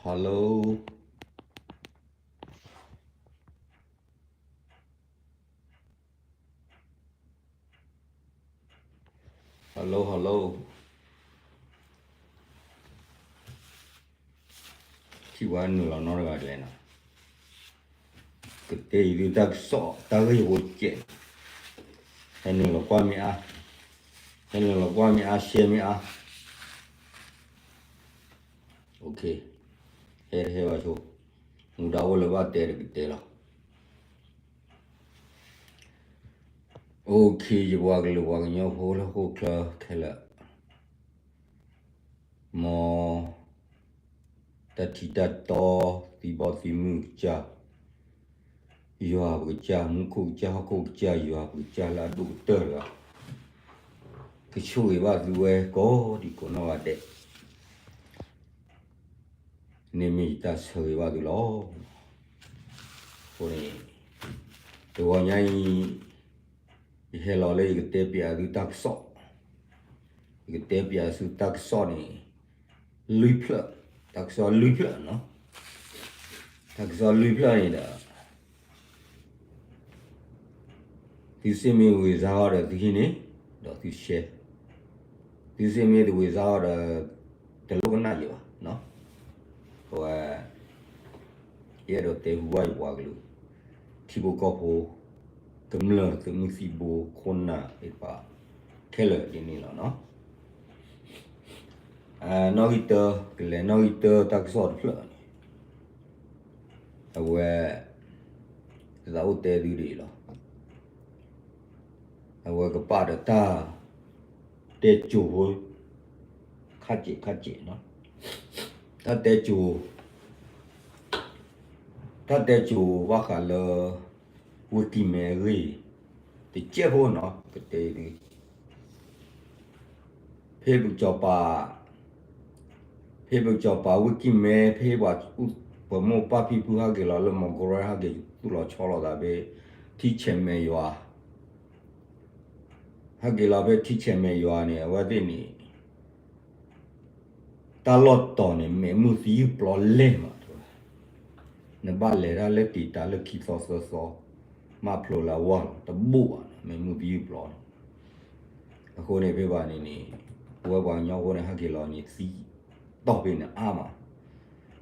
Hello, hello, hello. ထံၣ်ဝဲနုာ်လီၤနီတဂၤဒ်လဲၣ်နီၤ, ကတဲယၤသုတၢ်ကစီၣ်တၢ်ဂ့ၢ်ဖိစဲး, ဟဲနုာ်လီၤကွၢ်မ့ၢ်အါ, ဟဲနုာ်လီၤကွၢ်မ့ၢ်အါ share မ့ၢ်အါ. ဟဲတဟဲဘၣ်ဆိ, မူဒါအိၣ်လၢဘၣ်တဲတကတဲလီၤ. ယပှၤကလုာ် ပှၤကညီဖိလၢဟီၣ်ခိၣ်ချၢခဲလၢာ်, မ်တၢ်ထံတၢ်တီ သံဘီသံမုၢ်ကစၢ်, ယွၤပကစၢ် မူခိၣ်ကစၢ် ဟီၣ်ခိၣ်ကစၢ် ယွၤပကစၢ်လၢအဒိၣ်ကတၢၢ်တဂၤ ကဆိၣ်ဂ့ၤဘၣ်သုဝဲကိးဒံကိးနီၢ်ဂၤဒဲး န့ၣ်မ့ၢ်ယတၢ်ဆၢဂ့ၤဘၣ်သုလီၤ. အဃိန့ၣ် တဂီၤညါအံၤ ယဟဲလီၤလၢယကတဲပျးသုတၢ်ကစီၣ်, ယကတဲပျးသုတၢ်ကစီၣ်န့ၣ် လွံၢ်ဖျၢၣ်, တၢ်ကစီၣ်လွံၢ်ဖျၢၣ်နီၤ, တၢ်ကစီၣ်လွံၢ်ဖျၢၣ်န့ၣ်ဒီး သုစ့ၢ်မ့ၢ်ဝံၤစါအီၤဒီးသုဟံးန့ၢ်, ဒီးသု share, သုစ့ၢ်မ့ၢ်တဝံၤစါအီၤဒီး တလိၣ်ကနၣ်ယဲဘၣ်. အဝဲ ယအဲၣ်ဒိးတဲဟူဘၣ်ယပှၤကလုာ် ထံဖိကီၢ်ဖိ ကမျၢၢ်သုးမုၢ်သံၣ်ဘိ ခိၣ်နၢ်သ့ၣ်တဖၣ် ခဲလၢာ်ဒ်န့ၣ်လီၤနီၤ. နီၣ်ဂံၢ်တၢ, ကလဲၤနီၣ်ဂံၢ်တၢတၢ်ကစီၣ်တဖျၢၣ်န့ၣ် အဝဲ သးအိၣ်တဲသုဒ်အံၤလီၤ. အဝဲကပာ်ဒီးတၢ် တဲစိၤဖိ ခါစဲးခါစဲးနီၤ, တၢ်တဲစိၤ တၢ်တဲစိၤဘၣ်ဃးလၢ ဝ့ၢ်ကံၢ်မဲအဂ့ၢ် တစဲးဖိနီၤ ကတဲဒ် ဖဲပကစီၤပၤ, ဖဲပကစီၤပၤဝ့ၢ်ကံၢ်မဲ ဖဲပှၤ ပမိၢ်ပၢ်ဖံဖုဟဲက့ၤလီၤလၢမီၤကရၢ ဟဲက့ၤသူၣ်လီၤဆီလီၤသးဖဲ ထံဆဲးမဲာ်ယွၤ, ဟဲက့ၤလီၤဖဲထံဆဲးမဲာ်ယွၤန့ၣ် အဝဲသ့ၣ်န့ၣ် တၢ်လီၢ်တီၤန့ၣ် မဲာ်မုၢ်သယုၢ်ပျီလဲၢ်မးတဲဝဲ, နဘၣ်လဲၤတၢ်လၢတံာ်တာ်လၢခံသီသၢသီ မၢဖျိလၢအဝါလီၤ တဘိၣ်ဘၣ်နီၤ မဲာ်မုၢ်သယုၢ်ပျီန့ၣ်. အဃိန့ၣ်ဖဲဘၣ်န့ၣ်န့ၣ် ပဝဲပှၤကညီဖိန့ၣ် ဟဲက့ၤလီၤန့ၣ်သံတီၢ်ဖဲန့ၣ်အါမး.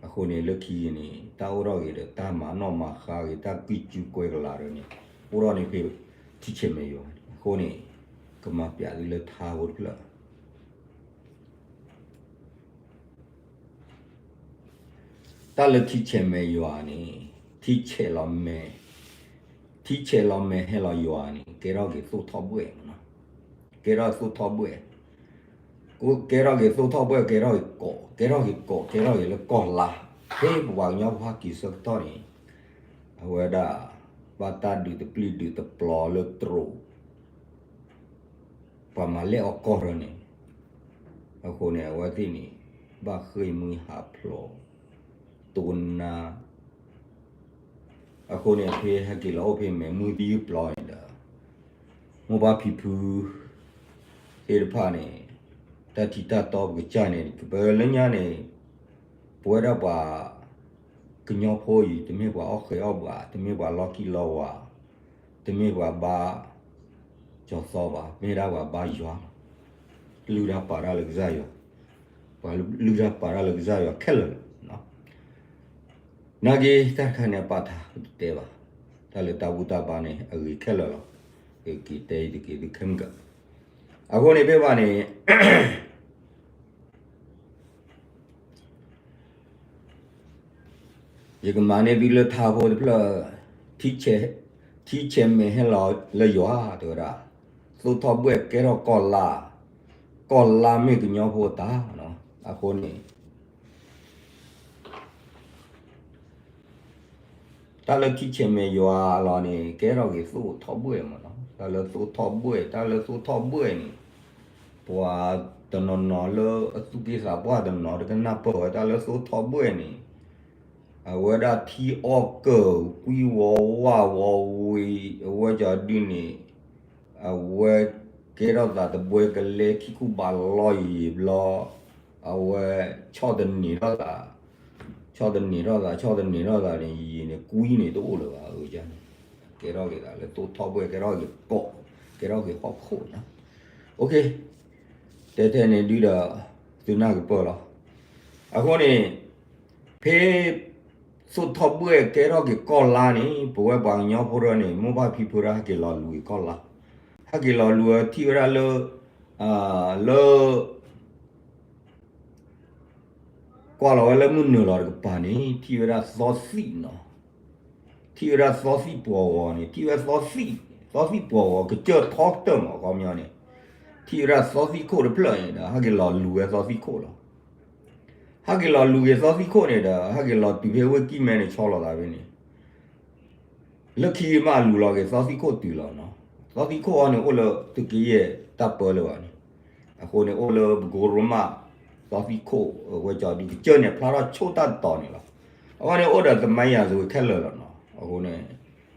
အဃိန့ၣ်လၢခံဂ့ၤန့ၣ် တၢ်အိၣ်ထီၣ်ဂ့ၤဒီးတၢ်မၤနီၣ်မၤဃါဂ့ၤ တၢ်ကွံာ်စူးကွဲကလၤဒီးန့ၣ် အိၣ်ထီၣ်န့ၣ်ဖဲထံဆဲးမဲာ်ယွၤန့ၣ်. အဃိန့ၣ် ကမၤပျးသုလၢထါဖိတဖျၢၣ် တၢ်လၢထံဆဲးမဲာ်ယွၤန့ၣ် ထံဆဲးလီၤမဲာ်, ထံဆဲးလီၤမဲာ်ဟဲလီၤယွၤန့ၣ် ကဲထီၣ်က့ၤသိၣ်ထီၣ်ဘှဲၣ်မးနီၤ, ကဲထီၣ်သိၣ်ထီၣ်ဘှဲၣ်, ကဲထီၣ်က့ၤသိၣ်ထီၣ်ဘှဲၣ် ကဲထီၣ်က့ၤကီး ကဲထီၣ်က့ၤကီး ကဲထီၣ်က့ၤလၢကီၢ်လါ, ဖဲပပှၤကညီဖိဟဲက့ၤဆၢကတီၢ်န့ၣ် အဝဲဒၣ် ဘၣ်တၢ်ဒုးတပျံၤဒုးတပျီၤလၢတရူး ပှၤမၤလဲၢ်အီၣ်ကီၢ်ရၢန့ၣ်, အဃိန့ၣ် အဝဲသ့ၣ်န့ၣ် ဘၣ်ဃ့ၢ်မှံဟးဖျိး တိၢ်နါ, အဃိန့ၣ် ဖဲဟဲက့ၤလီၤအိၣ်ဖဲမဲာ်မုၢ်သယုၢ်ပျီန့ၣ်ဒီး မိၢ်ပၢ်ဖံဖု သ့ၣ်တဖၣ်န့ၣ် တၢ်ထံတၢ်တီပကစၢ်န့ၣ် ပလၢညါန့ၣ် ပဝဲဒၣ်ပှၤ ကညီဖိအံၤ တမ့ၢ်ပှၤအီၣ်ဃဲၤအီၣ်ဘှး တမ့ၢ်ပှၤလီၢ်ခံလီၢ်ဝါ တမ့ၢ်ပှၤဘါ ကၠီၤသီဘၣ် မ့ၢ်ဒၣ်ပှၤဘါယွၤလီၤ. လုၢ်တၢ်ပာ်တၢ်လၢကစၢ်ယွၤ, ပှၤလုၢ်တၢ်ပာ်တၢ်လၢကစၢ်ယွၤခဲလၢာ်လီၤ. နာ်က့ တၢ်တခါန့ၣ်အပာ်ထါ ပတတဲဘၣ်, တၢ်လၢတၢ်ဘူၣ်တၢ်ဘါန့ၣ် အဂ့ၤခဲလၢာ်လီၤ. က့ၤတဲအံၤတက့ၢ်သုခဲမုၢ်ကၢ်, အဃိန့ၣ်ဖဲဘၣ်န့ၣ် ယကမၤန့ၢ်သုလၢထါဖိတဖျၢၣ်, ထံဆဲးမဲာ်ဟဲလီၤလၢယွၤတဲဝဲဒၣ်, သိၣ်ထီၣ်ဘှဲၣ်ကဲထီၣ်ကီၢ်လါ, ကီၢ်လါမ့ၢ်ကညီဖိတၢ်, အဃိန့ၣ် တၢ်လၢထံဆဲးမဲာ်ယွၤလီၤန့ၣ် ကဲထီၣ်က့ၤသိၣ်ထီၣ်ဘှဲၣ်မးနီၤ, တၢ်လၢသိၣ်ထီၣ်ဘှဲၣ် တၢ်လၢသိၣ်ထီၣ်ဘှဲၣ်န့ၣ် ပှၤတနီၤနီၤလၢအသူၣ်က့သးပှၢ်တနီၤ တကနၢ်ပၢၢ်ဝဲတၢ်လၢသိၣ်ထီၣ်ဘှဲၣ်န့ၣ်, အဝဲဒၣ်ထံအီၣ်ကၢၢ် ကွံဝီဝၢ်ဝီဝ့ၤ အဝဲကဒုန့ၣ် အဝဲကဲထီၣ်သးတဘှဲကလဲ ခံခူၣ်ဘးလီယံာ်ဘျီ အဝဲဆီၣ်တနံၤထီၣ်သး ဆီၣ်တန့ၢ်ထီၣ်သး ဆီၣ်တန့ၢ်ထီၣ်သးန့ၣ် ယံာ်န့ၣ် ကွံန့ၣ်တအိၣ်လၢၤဘၣ် အန့ၣ် ကဲထီၣ်က့ၤသးလၢသိၣ်ထီၣ်ဘှဲၣ် ကဲထီၣ်က့ၤကီၢ် ကဲထီၣ်က့ၤဟီၣ်ခိၣ်နီၤ. တဲထဲန့ၣ်ဒုဒီး သုနၢ်ကပၢၢ်လီၤ. အဃိန့ၣ် ဖဲ သိၣ်ထီၣ်ဘှဲၣ်ကဲထီၣ်က့ၤကီၢ်လါန့ၣ် ပဝဲပှၤကညီဖိတဂၤန့ၣ် မိၢ်ပၢ်ဖံဖုတဂၤ ဟဲက့ၤလီၤလူၤက့ၤကီၢ်လါ, ဟဲက့ၤလီၤလူၤဝဲထံၣ်ဝဲဒၣ်လၢ လၢ ကွၢ်လီၤဝဲလၢမုၢ်နုာ်လီၤတကပၤန့ၣ် ထံၣ်ဝဲဒၣ်သီသံၣ်နီၤ, ထံၣ်ဝဲဒၣ်သီသံၣ်ပှီၤဂီၤန့ၣ် ထံၣ်ဝဲသီသံၣ်, သီသံၣ်ပှီၤဂီၤ ကစၢၢ်ထီကတၢၢ်မး အခီပညီန့ၣ်, ထံၣ်ဝဲဒၣ်သီသံၣ်ခိၣ်တဖျၢၣ်န့ၣ်ဒီး ဟဲက့ၤလီၤလူၤဝဲသီသံၣ်ခိၣ်လီၤ. ဟဲက့ၤလီၤလူၤက့ၤသီသံၣ်ခိၣ်န့ၣ်ဒီး ဟဲက့ၤလီၤတုၤဖဲဝ့ၢ်ကံၢ်မဲန့ၣ် ဆီလီၤသးဖဲန့ၣ် လၢခံက့ၤမးလူၤလီၤက့ၤသီသံၣ်ခိၣ်တုၤလီၤနီၤ. သီသံၣ်ခိၣ်အံၤန့ၣ် အိၣ်လၢသုးက့ယဲၢ်တၢ်ပၢလၢၤဘၣ်န့ၣ်, အဃိန့ၣ် အိၣ်လၢပကိရိမး သီသံၣ်ခိၣ် ဝဲကၠီဒုကစၢၢ်န့ၣ် ဖျါထီၣ်ဆိတၢ်တီၤန့ၣ်လီၤ. အဝဲန့ၣ်အိၣ်ဒီးသမါယၤစူၤခဲလၢာ်လီၤနီၤ. အဃိန့ၣ်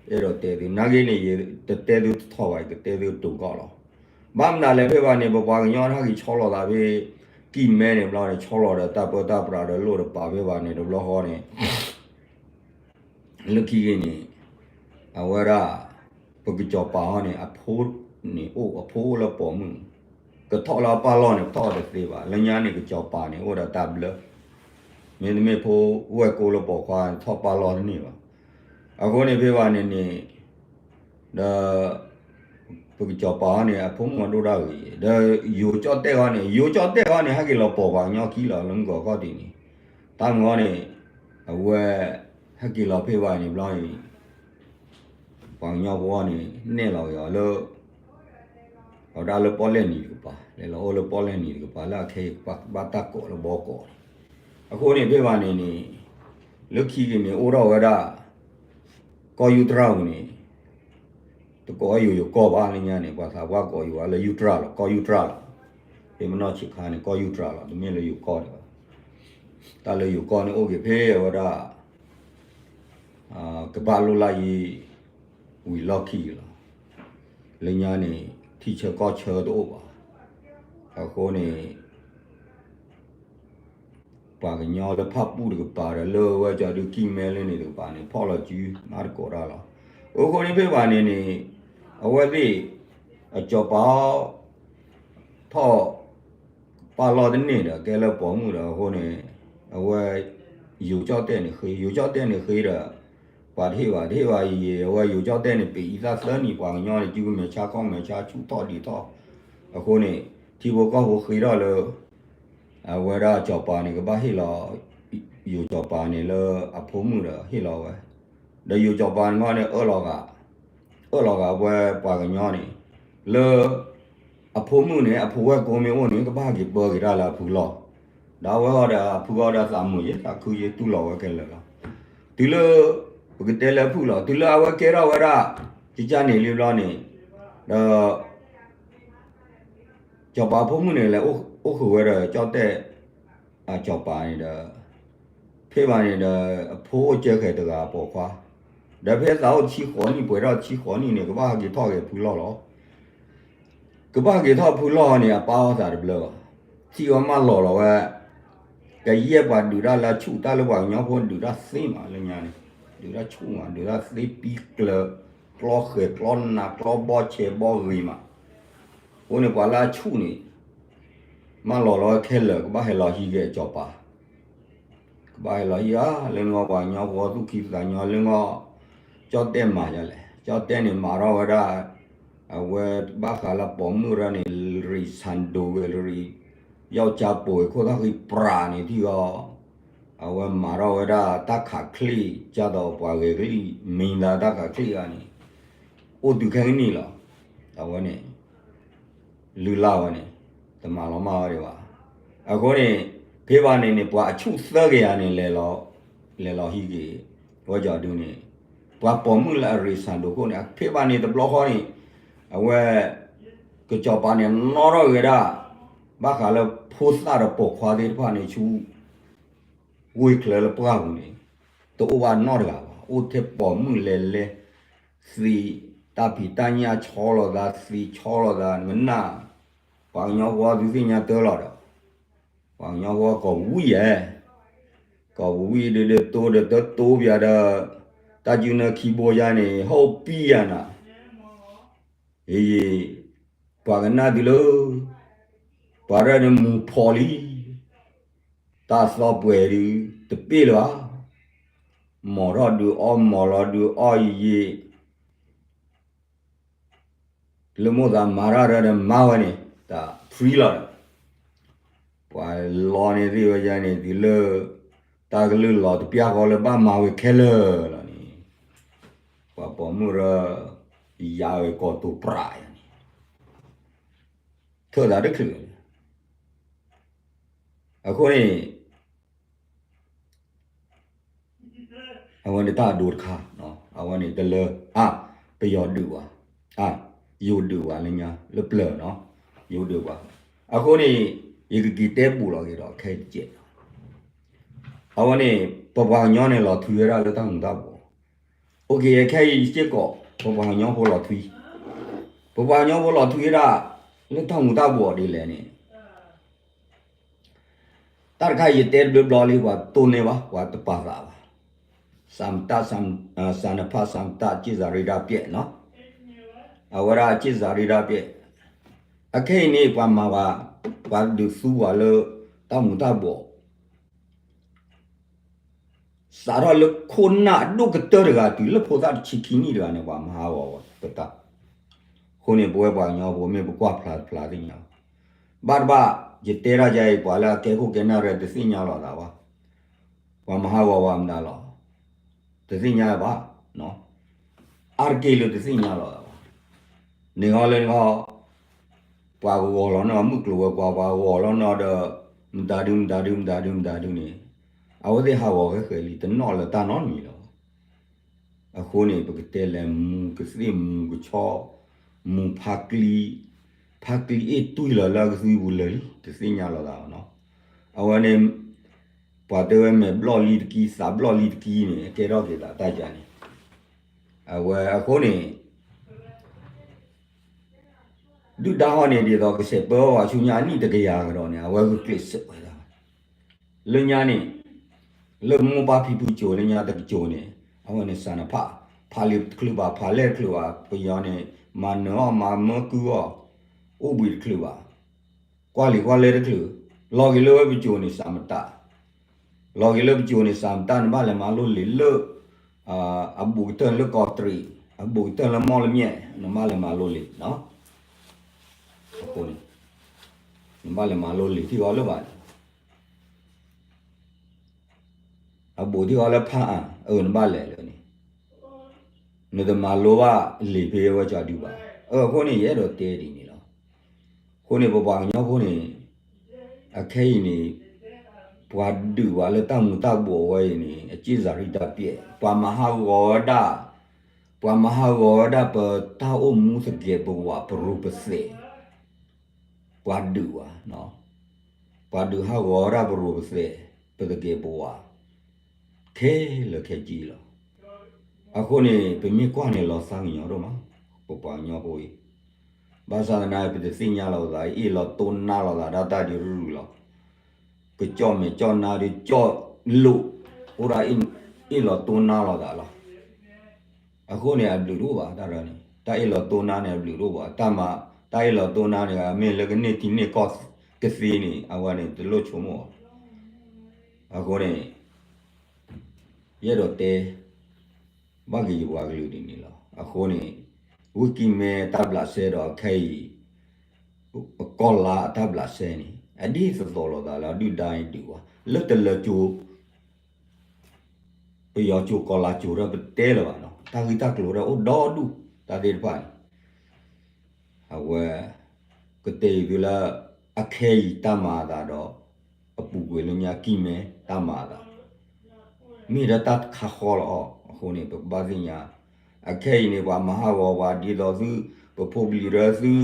အဲၣ်ဒိးတဲသု နာ်က့န့ၣ် ယတတဲသုတထီၣ်ဘၣ် ယကတဲသုတတီၤဘၣ်လီၤ. ဘၣ်မနုၤလဲၣ်ဖဲဘၣ်န့ၣ် ပပှၤကညီဟဲက့ၤဆီလီၤသးဖဲ ကံၢ်မဲန့ၣ်ဘျီန့ၣ် ဆီလီၤဒီးတၢ်ပၢတၢ်ပြးဒီးလိၣ်တပာ်ဖဲဘၣ်န့ၣ် တဘျီဃီန့ၣ် လၢခံက့ၤန့ၣ် အဝဲဒၣ် ပကစီၤပၤဟီန့ၣ် အဖိန့ၣ်အိၣ် အဖိအိၣ်လၢပိာ်မုၣ်, ကထီၣ်လၢအပၢ်လီၢ်န့ၣ် ထီၣ်တသ့ဘၣ်. လၢညါန့ၣ် ကစီၤပၤန့ၣ် အိၣ်ဒီးတၢ်ဘျၢ, မ့တမ့ၢ်ဖိဝဲၢ်ကိလၢပိာ်ခွါ ထီၣ်ပၢ်လီၢ်တန့ၢ်ဘၣ်. အဃိန့ၣ်ဖဲဘၣ်န့ၣ်န့ၣ် ဒီး ပကစီၤပၤဟီန့ၣ် အဖိမုၣ်အဒိၣ်ဒၣ်ဂ့ၤ, ဒီးယိၤကၠီၣ်တဲၣ်ဟီန့ၣ် ယိၤကၠီၣ်တဲၣ်ဟီန့ၣ် ဟဲက့ၤလီၤပိာ်ပှၤကညီခံလီၤ လၢမုၢ်ကီၢ်ခီၣ်ထံးန့ၣ်, တၢ်မုၢ်ဟီန့ၣ် အဝဲ ဟဲက့ၤလီၤဖဲဘၣ်န့ၣ်ဘျီန့ၣ် ပှၤကညီဖိန့ၣ် နဲၣ်လီၤက့ၤအီၤလၢ အဝဲဒၣ်လၢပီၣ်လဲၣ်နံၤတကပၤ လဲၤလီၤအိၣ်လၢပီၣ်လဲၣ်နံၤတကပၤ လၢအခဲအံၤဘၣ်တၢ်ကိးလၢဘီကီးန့ၣ်, အဃိန့ၣ်ဖဲဘၣ်န့ၣ်န့ၣ် လၢခံက့ၤန့ၣ် အိၣ်ထီၣ်ဝဲဒၣ် ကီၢ်ယူၢ်တြၢ်ပူၤန့ၣ် တကိးအယိၤယိၤကီၢ်ဘၣ်လၢညါန့ၣ် ပှၤသးပှၢ်ကိးယိၤဝဲလၢယူၢ်တြၢ်လီၤ ကီၢ်ယူၢ်တြၢ်လီၤ. ဖဲမနီၢ်ဆံးခါန့ၣ် ကီၢ်ယူၢ်တြၢ်လီၤ တမ့ၢ်လၢယိၤကီၢ်ဒံးဘၣ်. တၢ်လၢယိၤကီၢ်န့ၣ်အိၣ်က့ၤဖဲအဝဲဒၣ် ကဘၣ်လိၣ်လၢယံၤ ဝံၤလီၢ်ခံလီၤ. လၢညါန့ၣ် ထံဆၢကီၢ်ဆၢတအိၣ်ဘၣ်. အဃိန့ၣ် ပှၤကညီလၢဖၣ်ပူၣ်တကပၤဒီး လၢဝဲကၠီဒုကံၢ်မဲလၢန့ၣ်တကပၤန့ၣ် ဖီၣ်လီၤစုမၤတကိးတၢ်လီၤ. အဃိန့ၣ်ဖဲဘၣ်န့ၣ်န့ၣ် အဝဲသ့ၣ် အစီၤပၤ ထီၣ် ပၢ်လီၢ်တန့ၢ်ဒီး ကဲလၢပိာ်မုၣ်ဒီးအဃိန့ၣ် အဝဲ ယိၤကၠီၣ်တဲၣ်န့ၣ်ဃ့ ယိၤကၠီၣ်တဲၣ်န့ၣ်ဃ့ဒီး ပှၤတဟ့ၣ်ဘၣ် တဟ့ၣ်ဘၣ်ယံၤ အဝဲယိၤကၠီၣ်တဲၣ်န့ၣ် ပ့ၤအံသၣ်သၢနံၣ် ပှၤကညီန့ၣ် စုကမဲာ်ဆါခီၣ်မဲာ်ဆါဆူၣ်ထီၣ်ဒံးထီၣ် အဃိန့ၣ် ထံဖိကီၢ်ဖိဃ့ထီၣ်လၢ အဝဲဒၣ်စီၤပၤန့ၣ် ကဘၣ်ဟ့ၣ်လီၤ ယိၤစီၤပၤန့ၣ်လၢအဖိမုၣ်ဒီးဟ့ၣ်လီၤဝဲ ဒီးယိၤစီၤပၤန့ၣ်မ့ၢ်န့ၣ် အၢၣ်လီၤဂာ် အၢၣ်လီၤဂာ်ဝဲပှၤကညီန့ၣ် လၢ အဖိမုၣ်န့ၣ် အဖိဝဲၢ်ကိမ့ၢ်အိၣ်န့ၣ် ကဘၣ်ဟဲက့ၤပၢက့ၤတၢ်လၢအဖုလီၢ် ဒီးအဝဲဃီဒီးအဖုဃီဒီးသးမုာ်ယဲ သးခုယဲ တူၢ်လိာ်ဝဲခဲလၢာ်လီၤ. တုၤလၢ ပကတဲလၢအဖုၣ်လီၤ တုၤလၢအဝဲကဲထီၣ်ဝဲဒၣ် ကကၢ်န့ၣ်လံဘျီန့ၣ် ဒီး စီၤပၤအဖိမုၣ်န့ၣ် လဲၤအိၣ်ဃုာ်ဝဲဒီးကၠီၣ်တဲၣ် အစီၤပၤန့ၣ်ဒီး ဖဲဘၣ်န့ၣ်ဒီး အဖိအိၣ်ကၢဃဲၤတဂၤအပိာ်ခွါ ဒီးဖဲသးအိၣ်ဆံဃိးနံၣ် ပှဲၤထီၣ်ဆံဃိးနံၣ်န့ၣ် ကဘၣ်ဟဲက့ၤထီၣ်က့ၤဖုလီၢ်လီၤ. ကဘၣ်ဟဲက့ၤထီၣ်ဖုလီၢ်န့ၣ် အပၢ်အီၣ်သးတဘျၢဘၣ်. ထံၣ်ဝဲမၢလီၤလီၤဝဲ ကယဲၢ်ပှၤဒုးတၢ်လၢအဆူၣ် တၢ်လၢပှၤကညီဖိဒုးတၢ်သ့မးလၢညါန့ၣ် ဒုးတၢ်ဆူၣ်မး ဒုးတၢ်သ့ပံကျၢၤ ကျီဃဲၤကျီနး ကျီဘီဆဲးဘီဂ့ၤမး. အဃိန့ၣ် ပှၤလၢအဆူၣ်န့ၣ် မၢလီၤလီၤဝဲခဲလၢာ် ကဘၣ်ဟဲလီၤဟံးက့ၤအစီၤပၤ ကဘၣ်ဟဲလီၤဟံးဧါ လၢနဂီၢ်ပှၤကညီဖိသူၣ်ခံသးညီလၢနဂီၢ် ကၠီၣ်တဲၣ်မၤယလဲၣ် ကၠီၣ်တဲၣ်န့ၣ်မၤထီၣ်ဝဲဒၣ် အဝဲဘၣ်ဃးလၢပိာ်မုၣ်ရၢန့ၣ် ရံၣ်ဆၣ်ဒိၣ်ဝဲရံၣ် ယီၣ်ကၠါပိာ်ဝဲခိၣ်သၣ်ဃံပြးန့ၣ်ထံၣ်ဂီၢ် အဝဲမၤထီၣ်ဝဲဒၣ်တၢ်ခးချ့ ကၢ်သိးပှၤဂဲၤကလံၣ် မံၤလၢတၢ်ခးချ့ဂၤန့ၣ် အိၣ်တုၤခဲကနံၣ်လီၤ. အဝဲန့ၣ် လုၢ်လၢ်ဝဲန့ၣ် တမၤလီၤမၢ်ဝဲဒံးဘၣ်. အဃိန့ၣ် ဖဲဘၣ်န့ၣ်န့ၣ် ပှၤအဆူၣ်သၢကယၤန့ၣ် လဲၤလီၤဟံးက့ၤ ဝဲကၠီဒုန့ၣ် ပှၤပိာ်မုၣ်လၢအရံၣ်ဆၣ်ဒိၣ်ခိၣ်န့ၣ် ဖဲဘၣ်န့ၣ်တဘျီဃီန့ၣ် အဝဲ ကစီၤပၤန့ၣ် နီၣ်ထီၣ်ဂ့ၤဒၣ် ဘၣ်ဃးလၢဖိသၣ်ဒီးပိာ်ခွါသ့ၣ်တဖၣ်န့ၣ် ဆူ ဝ့ၢ်ချၢလၢပှၢ်ပူၤန့ၣ် တအိၣ်ဘၣ်နီတဂၤဘၣ်. အိၣ်ထဲပိာ်မုၣ်လဲၤလဲၤ သံး တၢ်ဖံးတၢ်ညၣ်ဆီလီၤသး သံးဆီလီၤသး နကနၣ် ပှၤကညီဖိသုသ့ၣ်ညါတၢ်လီၤဒီး ပှၤကညီဖိကိးဝံၤယဲၢ် ကီၢ်ပူၤဝံၤဒုးဒုးတိၢ်ဒီးတတိၢ်ပၠးဒီး တၢ်စုနၢခံဘိယါန့ၣ် ဟီၣ်ပံယါနၤ, အံၤ ပှၤကနၣ်တုၤလၢ ပှၤရဲၣ်န့ၣ်မူၤဖီၣ်လံ, တၢ်သီပှဲၤဒုး တပ့ၢ်လၢၤဘၣ်, မီၢ်ထီၣ်ဒုးအီၣ်မီၢ်လီၤဒုးအီၣ်ယံာ်ယံာ် လၢမိၣ်သးမၤတၢ်ရၢဒီးမၤဝဲန့ၣ် တၢ် free လီၤဒီး ပှၤလီန့ၣ်သ့ၣ်ဝဲယါန့ၣ် တုၤလၢ တၢ်ကလုၢ်လီၤတပျၢ်ဃီလၢဘၣ်မၤဝဲခဲလၢာ်လီၤန့ၣ် ပှၤပိာ်မုၣ်ရၢ ယါဝဲကီၢ်တိာ်ပြးယါန့ၣ် ထၢၣ်သးတချုးန့ၣ် အဃိန့ၣ် အဝဲန့ၣ်တၢ်အဒိတခါ, အဝဲန့ၣ်တလၢ အါ, ပယီၤဒုးဝဲ, အါ, ယိၤဒုးဝဲလၢညါ လၢပျၢၤနီၤ, ယိၤဒုးဝဲ, အဃိန့ၣ် ယကက့ၤတဲဘူးလီၤက့ၤဒီးခဲအံၤတကဲး, အဝဲန့ၣ် ပပှၤကညီန့ၣ်လီၤထွံဝဲဒၣ်လၢတၢ်မူၤတၢ်ဘှီး, အိၣ်က့ၤခဲအံၤစ့ၢ်ကီး ပပှၤကညီဖိလီၤထွံ, ပပှၤကညီဖိလီၤထွံဝဲဒၣ် လၢတၢ်မူၤတၢ်ဘှီးဒ်လဲၣ်န့ၣ် တၢ်တခါအံၤယတဲတဘျီဘျီလံ ပှၤတိၢ်န့ၢ်ဘၣ် ပှၤတပာ်သးဘၣ်, စၤမတၢ်, စၤနဖၣ် စၤမတၢ် က့ၣ်စၤရ့ဒၣ်ပျဲၣ်နီၤ, အဝဲဒၣ်က့ၣ်စၤရ့ဒၣ်ပျဲၣ်, အခဲအံၤန့ၣ် ပှၤမၤဘၣ်, ပှၤဒုးသူပှၤလၢ တၢ်မူၤတၢ်ဘှီး စးထီၣ်လၢခိၣ်နၢ်အဒိၣ်ကတၢၢ်တဂၤ တုၤလၢဖိသၣ်တဆံခံနံၣ်တဂၤန့ၣ် ပှၤမၤဟးဂီၤဝဲပတၢ်, အဃိန့ၣ် ပဝဲပှၤကညီဖိ မ့ၢ်ပကွၢ်ဖျါတဖျါသ့ၣ်ညါ, ဘၣ်တဘၣ် ယတဲတၢ်ယါအံၤ ပှၤလၢအကဲခိၣ်ကဲနၢ်ရဲၣ် တသ့ၣ်ညါလီၤသးဘၣ်, ပှၤမၤဟးဂီၤဝဲမတၤလီၤ, တသ့ၣ်ညါဘၣ်, အါတက့ၢ်လၢတသ့ၣ်ညါလီၤသးဘၣ်, န့ၣ်ဟီလၢန့ၣ်ဟီ ပှၤကဂီၤလီၤနီၢ်မုၢ်ကျိၤဝဲၤကွာ် ပှၤကဂီၤလီၤနီၢ်ဒီး မတၤဒု မတၤဒု မတၤဒု မတၤဒုန့ၣ် အဝဲသ့ၣ်ဟးဂီၤဃဲဃဲလံ တနီၣ်လၢၤတၢ်နီတမံၤလီၤ. အဃိန့ၣ် ပကတဲလဲၤမူၤကသ့ၣ်မူၤကဆီ မူၤဖးကျံ, ဖးကျံအ့ၣ်တွံၢ်လီၤလၢအကသွံပူၤလၢာ်လံ တသ့ၣ်ညါလီၤသးဘၣ်နီၤ. အဝဲန့ၣ် ပှၤတဲဝဲမဲာ်ဘျီၣ်လံတကံ သးဘျီၣ်လံတကံန့ၣ် ကဲထီၣ်က့ၤသးတၢ်ယါန့ၣ် အဝဲအဃိန့ၣ် ဒုၣ်ဒါဟီၣ်န့ၣ် ဒ်သိးကစဲးပၢအီၤဆူညါအနံၣ်တကယၤကဒီးန့ၣ် အဝဲဂုာ်ကျဲးစၢးဝဲဒၣ် လၢညါန့ၣ် လၢမိၢ်ပၢ်ဖံဖုကၠိလၢညါတကၠိန့ၣ် အဝဲန့ၣ်စးနဖး ဖးလံာ်တချုးဘၣ် ဖးလဲၢ်တချုးဘၣ် ပယီၤန့ၣ် မၤနၢၤအီၣ်မၤမၢကုအီၣ် အိၣ်ဘှံးတချုးဘၣ် ကွၢ်လံာ်ကွၢ်လဲၢ်တချုး လီၤက့ၤလၢဝဲပကၠိန့ၣ် စးမတၢ် လီၤက့ၤလၢပကၠိန့ၣ် စးမတၢ် နဘၣ်လဲၤမၤလိလံာ်လၢ အဘူးကတၢၢ်လၢကီးတရံး အဘူးကတၢၢ်လၢမီၣ်လမၠဲၣ် နဘၣ်လဲၤမၤလိလံာ် အဃိန့ၣ် နဘၣ်လဲၤမၤလိလံာ်ထံဂီၤလၢၤဘၣ်န့ၣ် အဘူးထံဂီၤလၢဖးအါ အၢ နဘၣ်လဲၤလၢန့ၣ် နတမၤလိဘၣ်လံာ်ဖဲဝဲကၠီဒုဘၣ် အဃိန့ၣ် ယအဲၣ်ဒိးတဲဒ်န့ၣ်လီၤ. အဃိန့ၣ် ပပှၤကညီဖိန့ၣ် အခဲအံၤန့ၣ် ပှၤဒုးဝဲလၢတၢ်မူၤတၢ်ဘှီးဝဲအံၤန့ၣ် အက့ၣ်စၤရံတၢ်ပျဲၢ် ပှၤမၤဟးဂီၤဝဲဒၣ် ပှၤမၤဟးဂီၤဝဲဒၣ်ပတၢ်အိၣ်မူသကဲးပဝးပရိၤပသဲး ပှၤဒုးဝဲ ပှၤဒုးဟးဂီၤဝဲဒၣ်ပရိၤပသဲး ပသကဲးပဝး ခဲလၢာ်ခဲဆ့လီၤ. အဃိန့ၣ် ပမ့ၢ်ကွၢ်န့ၣ်လီၤသးကညီၤဒိၣ်မး ပပှၤကညီဖိအံၤ ဘၣ်ဆၣ်သနာ် ပတသ့ၣ်ညါလီၤသး အ့ၣ်လီၤတိၢ်နါလီၤသးဒၣ်တၢ်ဒုးရူၢ်လီၤ. ကကၠီၣ်မဲာ်ကၠီၣ်နါဒုးကၠီၣ်လိာ် အိၣ်ဒၣ်အ့ၣ်လီၤတိၢ်နါလီၤသးလီၤ. အဃိန့ၣ် အဘျုးတအိၣ်ဘၣ် တၢ်ရၢန့ၣ် တၢ်အ့ၣ်လီၤတိၢ်နါန့ၣ် အဘျုးတအိၣ်ဘၣ် တၢ်မၤ တၢ်အ့ၣ်လီၤတိၢ်နါန့ၣ် မ့ၢ်လၢကန့ၢ်ထံန့ၢ်ကီၢ်ကသ့န့ၣ် အဝဲန့ၣ် တလိၣ်ဆိကမိၣ်ဘၣ်. အဃိန့ၣ် ယအဲၣ်ဒိးတဲ ဘၣ်က့ၤယပှၤကလုာ်ဒ်န့ၣ်လီၤ. အဃိန့ၣ် ဝ့ၢ်ကံၢ်မဲတၢ်ဘျးစဲဒီးခဲအံၤ ကီၢ်လါအတၢ်ဘျးစဲန့ၣ် အဒ်သိးသိးလိာ်သးလၢအဒုၣ်ဒါအံၤဒုးဝဲ လၢတလၢကၠိ ပယီၤကၠိကီၢ်လါကၠိဒီးပတဲလၢၤဘၣ်နီၤ တၢ်ဂ့ၢ်တၢ်ကျိၤဒီးအိၣ်ဒီဒူၣ် တၢ်သ့ၣ်တဖၣ်န့ၣ် အဝဲ ကတဲာ်အံၤသုလၢ အခဲအံၤတၢ်မၤအသးဒီး အပူၤကွံာ်လၢညါကံၢ်မဲတၢ်မၤအသး မ့ၢ်ဒီးတၢ်တခါဃီလီၤအီၤ အဃိန့ၣ် ပကဘၣ်သ့ၣ်ညါ အခဲအံၤန့ၣ် ပှၤမၤဟးဂီၤပှၤဒ်သိးသု ပဖိပလံၤရၢသု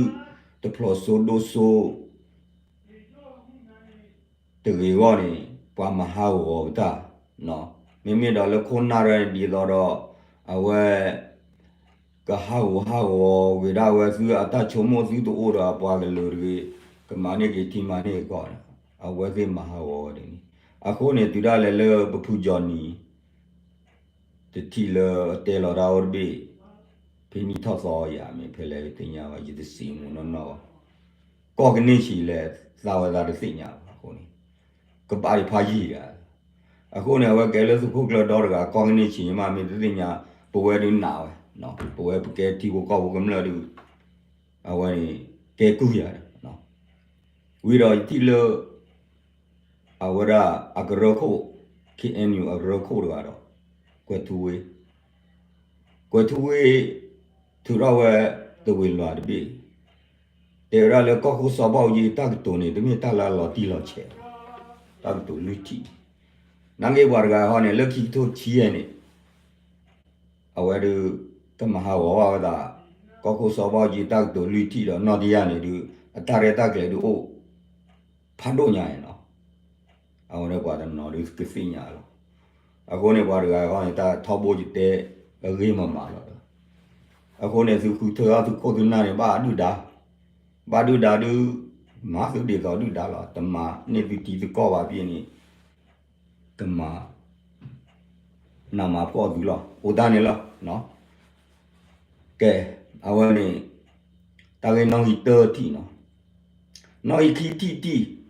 တဖျိးစိဒိၣ်စိ တဂ့ၤအဂီၢ်န့ၣ် ပှၤမၤဟးဂီၤပတၢ် မ့မ့ၢ်ဒီးလၢခိၣ်နၢ်ရၢန့ၣ်ဒ်သိးဒီး အဝဲ ကဟးဂူာ်ဟးဂီၤဝဲဒၣ်ဝဲသုအတၢ်ဆိကမိၣ်သုတအိၣ်ဒီးအပှၤကလုာ်တဂ့ၤ ကမၤန့ၢ်က့ၤထံမၤန့ၢ်ကီၢ်န့ၣ် အဝဲသ့ၣ်မၤဟးဂီၤဝဲဒၣ်န့ၣ် အဃိန့ၣ် တုၤဒၣ်လဲာ်လၢပဖုကၠီနံၤ တထံၣ်လၢအတဲလီၤတၢ်အိၣ်တဘ့ၣ်, ဖဲနံၣ်ထီၣ်သီယၤ မ့ၢ်ဖဲလဲၣ်တသ့ၣ်ညါဘၣ်, ယတစံးမူနီၢ်နီၢ်ဘၣ်. ကီၢ်ကန့ၢ်ဆံးလဲၣ် သးဝဲသးတသ့ၣ်ညါဘၣ်အဃိန့ၣ်, ကဘၣ်ဒံးဖးယံာ်ဒၣ်. အဃိန့ၣ် အဝဲကဲလၢသုးခိၣ်ကျၢၢ်ဒီတဂၤ ကီၢ်ကန့ၢ်ဆံးမး မ့ၢ်တသ့ၣ်ညါ ပဝဲဒုးနာ်ဝဲ, ပဝဲပကဲထံဖိကီၢ်ဖိကမျၢၢ်ဒုး အဝဲန့ၣ် ကဲကုၢ်ယၤဒီး ဝံၤဒီးယထံၣ်လၢ အဝဲဒၣ်အကရၢခိၣ်, ခ့ၣ်အဲၣ်ယူၣ် အကရၢခိၣ်တဂၤဒီး ကွဲၤထူဝ့, ကွဲၤထူဝ့ ထုးထီၣ်ဝဲသဝ့ၤလွၤတဘ့ၣ်, တဲဝဲဒၣ်လၢကီၢ်ခိၣ်စီၤဘၣ်အူကၠံတၢ်ကတိၤန့ၣ် တမ့ၢ်တၢ်လၢအလီၤတံၢ်လီၤဆဲးဘၣ်, တၢ်ကတိၤလွံၢ်ထံၣ်, နာ်က့ပှၤတဂၤဟီန့ၣ် လၢခံကထိဆံယဲၢ်န့ၣ် အဝဲဒုး ကမၤဟးဂီၤဘၣ်ဝဲဒၣ် ကီၢ်ခိၣ်စီၤဘၣ်အူကၠံတၢ်ကတိၤလွံၢ်ထံၣ်ဒီး နီၢ်တယၢ်န့ၣ်ဒုး အတၢ်ရဲၣ်တၢ်ကျဲၤဒုးအိၣ် ဖးဒိၣ်ညါအံၤနီၤ, အဝဲန့ၣ်ပှၤတနီၤဒုးကသ့ၣ်ညါလီၤ. အဃိန့ၣ် ပှၤတဂၤဃီန့ၣ် တၢ်ထီဘိယတဲအဂ့ၢ်မးမးလီၤဒီး, အဃိန့ၣ် သုဃုထၢထီၣ်သုခိၣ်သုနၢ်န့ၣ် ဘၣ်ဒုၣ်ဒါ, ဘၣ်ဒုၣ်ဒါဒုး မၤသုဒ်သိးဒုၣ်ဒါလီၤ. တမၤန့ၢ်သုထံသုကီၢ်ဘၣ်ဖဲန့ၣ် ကမၤ နးမၤဖှီၣ်သုလီၤ. အိၣ်တၢ်န့ၣ်လီၤ. ကဲ, အဝဲန့ၣ် တၢ်ဂ့ၢ်နီၣ်ဂံၢ်တၢထံၣ်နီၤ, နီၣ်ဂံၢ်ခံထံၣ်တံၢ်,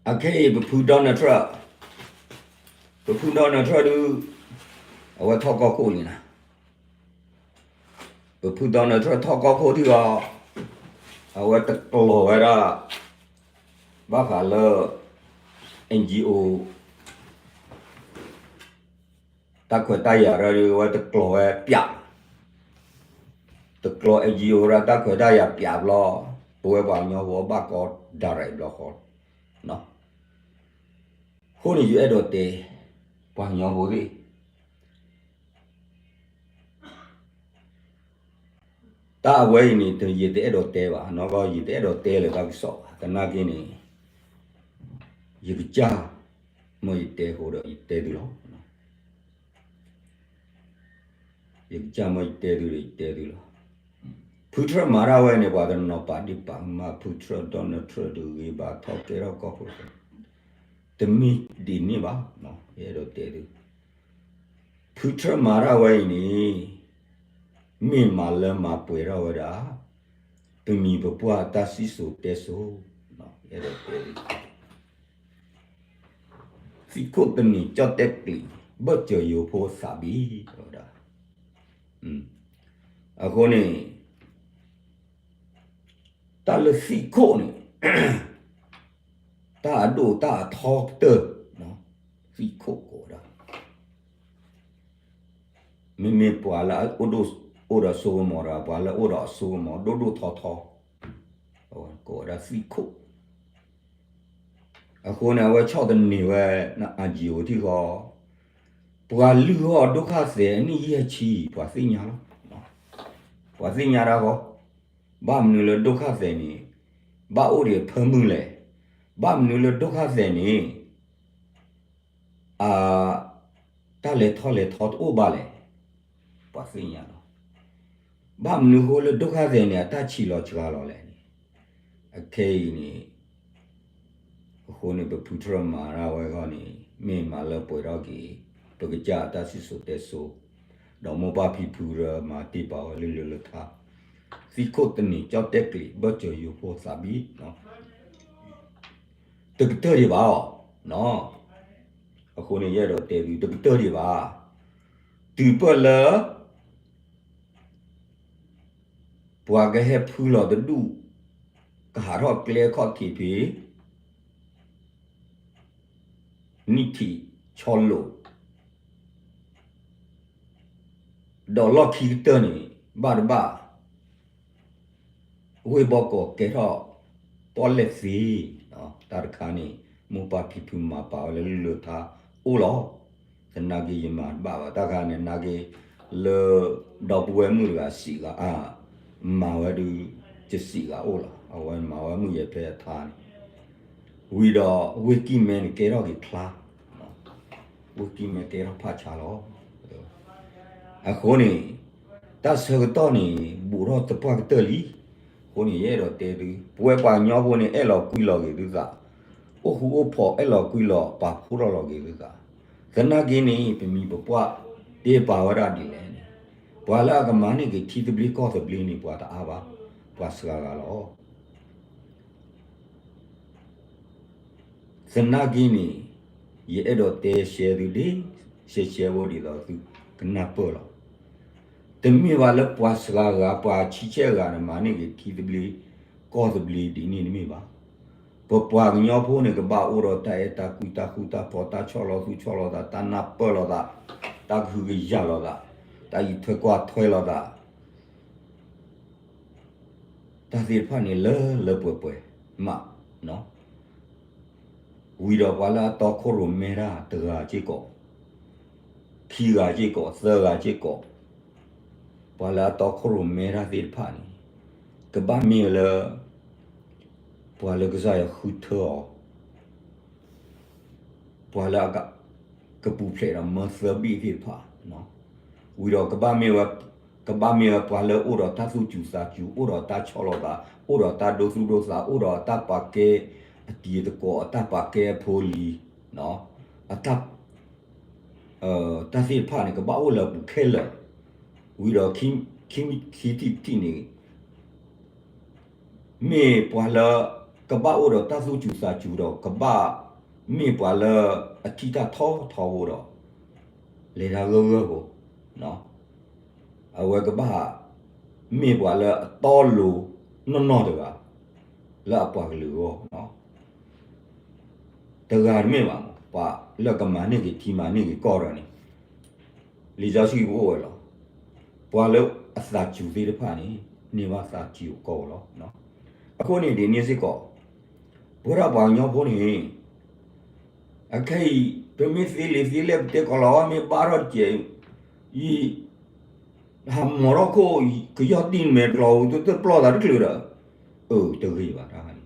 အခဲအံၤ ပဖု Donald Trump, ပဖု Donald Trump ဒုး အဝဲထီၣ်ကီၢ်ခိၣ်လံနၤ, ပဖု Donald Trump ထီၣ်ကီၢ်ခိၣ်ထံၣ်အီၤ, အဝဲတကျိၤဝဲဒၣ် ဘၣ်ဃးလၢ NGO တၢ်ခွဲးတၢ်ယာ်ရၢဒုး အဝဲတကျိၤဝဲပၠး, တကျိၤ NGO ရၢတၢ်ခွဲးတၢ်ယာ်ပၠးဘျီ, ပဝဲပှၤကညီဖိဘၣ်ကီ direct ဘျီဃီ, အဃိန့ၣ် ယအဲၣ်ဒိးတဲ ပှၤကညီဖိသ့ၣ် တၢ်အဝဲအံၤန့ၣ် ယတအဲၣ်ဒိးတဲဘၣ်, နီၢ်ကီၢ် ယတအဲၣ်ဒိးတဲလၢတၢ်ကစီၣ်ဘၣ်, သနာ်က့န့ၣ် ယကစၢ် မ့ၢ်ယတဲဃိဒီးယတဲသုလီၤ. ယကစၢ်မ့ၢ်ယတဲသုဒီးယတဲသုလီၤ. ဖုထြၢၣ်မၤတၢ်ဝဲန့ၣ် ပှၤတနီၤပာ်ဒ့ၣ်ပာ်ကမၣ် ဖုထြၢၣ် Donald Trump ဒုးဂ့ၤဘၣ်ထီၣ်ကဲထီၣ်ကီၢ်ခိၣ်, တမ့ၢ်ဒ်န့ၣ်ဘၣ်, ယအဲၣ်ဒိးတဲသု ဖုထြၢၣ်မၤတၢ်ဝဲအံၤန့ၣ် မ့ၢ်မၤလၢမၤပှဲၤထီၣ်ဝဲဒၣ် ပမံၤပပှၢ်အတၢ်စံၣ်စိၤတဲစိၤ, ယအဲၣ်ဒိးတဲသု သံၣ်ခိၣ်တနံၤကၠီၣ်တဲၣ်ကျံး ဘၢၣ်စၢၤယိၤဖိသးဘံၣ်ဝဲဒၣ်. အဃိန့ၣ် တၢ်လၢသံၣ်ခိၣ်န့ၣ် တၢ်အဒိၣ်တၢ်အထီကတၢၢ်, သံၣ်ခိၣ်ကိးဝဲဒၣ် မ့မ့ၢ်ပှၤလၢအအိၣ်ဒီးစိကမီၤဒီး ပှၤလၢအအိၣ်ဒီးအစိကမီၤဒိၣ်ဒိၣ်ထီထီ, ကိးဝဲဒၣ်သံၣ်ခိၣ်. အဃိန့ၣ် အဝဲဆီၣ်သနံးဝဲ NGO ထံဃီ, ပှၤလုၢ်အီၣ်ဒိၣ်ခၣ်သဲးအနံၣ်ယဲၢ်ဆံ ပှၤသ့ၣ်ညါလီၤ. ပှၤသ့ၣ်ညါတၢ်ဃီ, ဘၣ်မနုၤလၢဒိၣ်ခၣ်သဲးန့ၣ် ဘၣ်အိၣ်ဒံးအဖၢမုၢ်လဲၣ်, ဘၣ်မနုၤလၢဒိၣ်ခၣ်သဲးန့ၣ် အ တၢ်လဲၤထီၣ်လဲၤထီတအိၣ်ဘၣ်လဲၣ်, ပှၤသ့ၣ်ညါလီၤ. ဘၣ်မနုၤအဃိလၢဒိၣ်ခၣ်သဲးန့ၣ် အတၢ်ဆံးလီၤစှၤလီၤလဲၣ်န့ၣ်, အခဲအံၤန့ၣ် အဃိန့ၣ် ပဖုထြၢၣ်မၤတၢ်ဝဲအဂီၢ်န့ၣ် မ့ၢ်မၤလၢပှဲၤထီၣ်က့ၤ ပကစၢ်အတၢ်စံၣ်စိၤတဲစိၤ, ဒီးမိၢ်ပၢ်ဖံဖုရၢမၤတ့ၢ်ပာ်ဝဲလၢလၢလၢထါ, သံၣ်ခိၣ်တနံၤကၠီၣ်တဲၣ်ကျံး ဘၢၣ်စၢၤယိၤဖိသးဘံၣ် တကတၢၢ်ဒံးဘၣ်အီၤ, အဃိန့ၣ် ယအဲၣ်ဒိးတဲသု တကတၢၢ်ဒံးဘၣ်, တုၤပၢၢ်လၢ ပှၤကဟဲဖုလီၤတဒူၣ် ကဟးထီၣ်ကျဲခီၣ်ထံးဖဲ နံၣ်ထံးဆီလိာ် ဒီးလီၢ်ခံကတၢၢ်န့ၣ် ဘၣ်တဘၣ် ဝ့ၢ်ဘီကီးကဲထီၣ် ပီၣ်လဲၣ်သ့, တၢ်တခါန့ၣ် မိၢ်ပၢ်ဖံဖုမၤပာ်ဝဲလၢလၢထါအိၣ်လီၤ. သနာ်က့ယမၤတဘၣ်ဘၣ် တၢ်ခါန့ၣ် နာ်က့ လၢ ဒီပုၢ်ဝဲၢ်မုၣ်တဂၤစံးဂၤအါ မၤဝဲဒုး ယစံးဂၤအိၣ်လီၤ. အဝဲမၤဝဲမုၣ်ယဲၢ်ဖဲအထါန့ၣ် ဝံၤဒီး ဝ့ၢ်ကံၢ်မဲန့ၣ်ကဲထီၣ်က့ၤချါ, ဝ့ၢ်ကံၢ်မဲကဲထီၣ်ဖးဆါလီၤ. အဃိန့ၣ် တၢ်ဆၢကတီၢ်န့ၣ် ဘူးထီၣ်သပှၢ်ကတၢၢ်လံ. အဃိန့ၣ် ယအဲၣ်ဒိးတဲသု ပဝဲပှၤကညီဖိန့ၣ် အဲၣ်လီၤကွံလီၤက့ၤသုသး, အိၣ်ဃူအိၣ်ဖိး အဲၣ်လီၤကွံလီၤ ပာ်ဖှိၣ်ထီၣ်လီၤက့ၤသုသး, သနာ်က့န့ၣ် ပမိၢ်ပပၢ် တ့ပာ်ဝဲဒၣ်ဒ်လဲၣ်န့ၣ်, ပှၤလၢအကမၤန့ၢ်က့ၤထံသဘျ့ကီၢ်သဘျ့န့ၣ် ပှၤတအါဘၣ်, ပှၤစှၤဂၤလီၤ. သနာ်က့န့ၣ် ယအဲၣ်ဒိးတဲရှဲသုဒ် ရှဲရှဲဖိဒ်သိးသုကနၢ်ပၢၢ်လီၤ. တမ့ၢ်ဘၣ်လၢပှၤစှၤဂၤ ပှၤဆံဆဲၣ်ဂၤန့ၣ် မၤန့ၢ်က့ၤထံသဘျ့ ကီၢ်သဘျ့ဒ်န့ၣ်တမ့ၢ်ဘၣ်. ပပှၤကညီဖိန့ၣ် ကဘၣ်အိၣ်ဒီးတၢ်အဲၣ်တၢ်ကွံ တၢ်ဃူတၢ်ဖိး တၢ်ဆီၣ်လီၤသူဆီၣ်လီၤသး တၢ်နၢ်ပၢၢ်လိာ်သး တၢ်ကဟုကယာ်လိာ်သး တၢ်အံးထွဲကွၢ်ထွဲလိာ်သး တၢ်သ့ၣ်တဖၣ်န့ၣ် လၢလၢပှဲၤပှဲၤမး, ဝံၤဒီးပှၤလၢအတီခိၣ်ရိၣ်မဲတၢ်တဂၤစ့ၢ်ကီး, ခံဂၤစ့ၢ်ကီး သၢဂၤစ့ၢ်ကီး, ပှၤလၢအတီခိၣ်ရိၣ်မဲတၢ်သ့ၣ်တဖၣ်န့ၣ် ကဘၣ်မ့ၢ်လၢ ပှၤလၢကစၢ်ယွၤဃုထၢအီၤ ပှၤလၢအကပူၤဖျဲးဒီးမၢသၢဘ့ၣ်သ့ၣ်တဖၣ်, ဝံၤဒီးကဘၣ်မ့ၢ်ဝဲ, ကဘၣ်မ့ၢ်ဝဲပှၤလၢအိၣ်ဒီးတၢ်သူၣ်စူၤသးစူၤ အိၣ်ဒီးတၢ်ဆီၣ်လီၤသး အိၣ်ဒီးတၢ်ဒိသူၣ်ဒိသး အိၣ်ဒီးတၢ်ပာ်ကဲအတံၤအသကိး အတၢ်ပာ်ကဲအဖိအလံၤ, အတၢ် တၢ်သ့ၣ်တဖၣ်န့ၣ် ကဘၣ်အိၣ်လၢအပူၤခဲလၢာ်, ဝံၤဒီး ခံထံၣ်တထံၣ်န့ၣ် မ့ၢ်ပှၤလၢ ကဘၣ်အိၣ်ဒီးတၢ်သူၣ်စူၤသးစူၤဒီး ကဘၣ်မ့ၢ်ပှၤလၢအထံၣ်တၢ်ထီထီဖိဒီး လဲၤတၢ်ဂၢၢ်ဂၢၢ်ဖိ, အဝဲကဘၣ် မ့ၢ်ပှၤလၢအတီအလိၤနီၢ်နီၢ်တဂၤ လၢအပှၤကလုာ်အဂီၢ် တဂၤတမ့ၢ်ဘၣ်မး ပှၤလၢကမၤန့ၢ်က့ၤထံမၤန့ၢ်က့ၤကီၢ်ဒီးန့ၣ် လံာ်စီဆှံကအိၣ်ဝဲလီၤ. ပှၤလၢအသးစူၤသ့ၣ်တဖၣ်န့ၣ် န့ၢ်ဘၣ်သးစူၤကီၢ်ဝဲလီၤ. အဃိန့ၣ်ဒ်န့ၣ်စ့ၢ်ကီး ပဝဲဒၣ်ပှၤကညီဖိန့ၣ် အခဲအံၤ ပမ့ၢ်သ့လံာ်သ့လဲၢ် ပတဲကီးလီၤ မ့ၢ်ဘၣ်ထီၣ်တကဲး ယ ဟးမီၤထီၣ်ခိၣ် ကယီၢ်တံၢ်မဲာ်ကျီၤ သုတပျီၢ်သးတချုးဒီး အၢ တဂ့ၤဘၣ်တၢ်န့ၣ်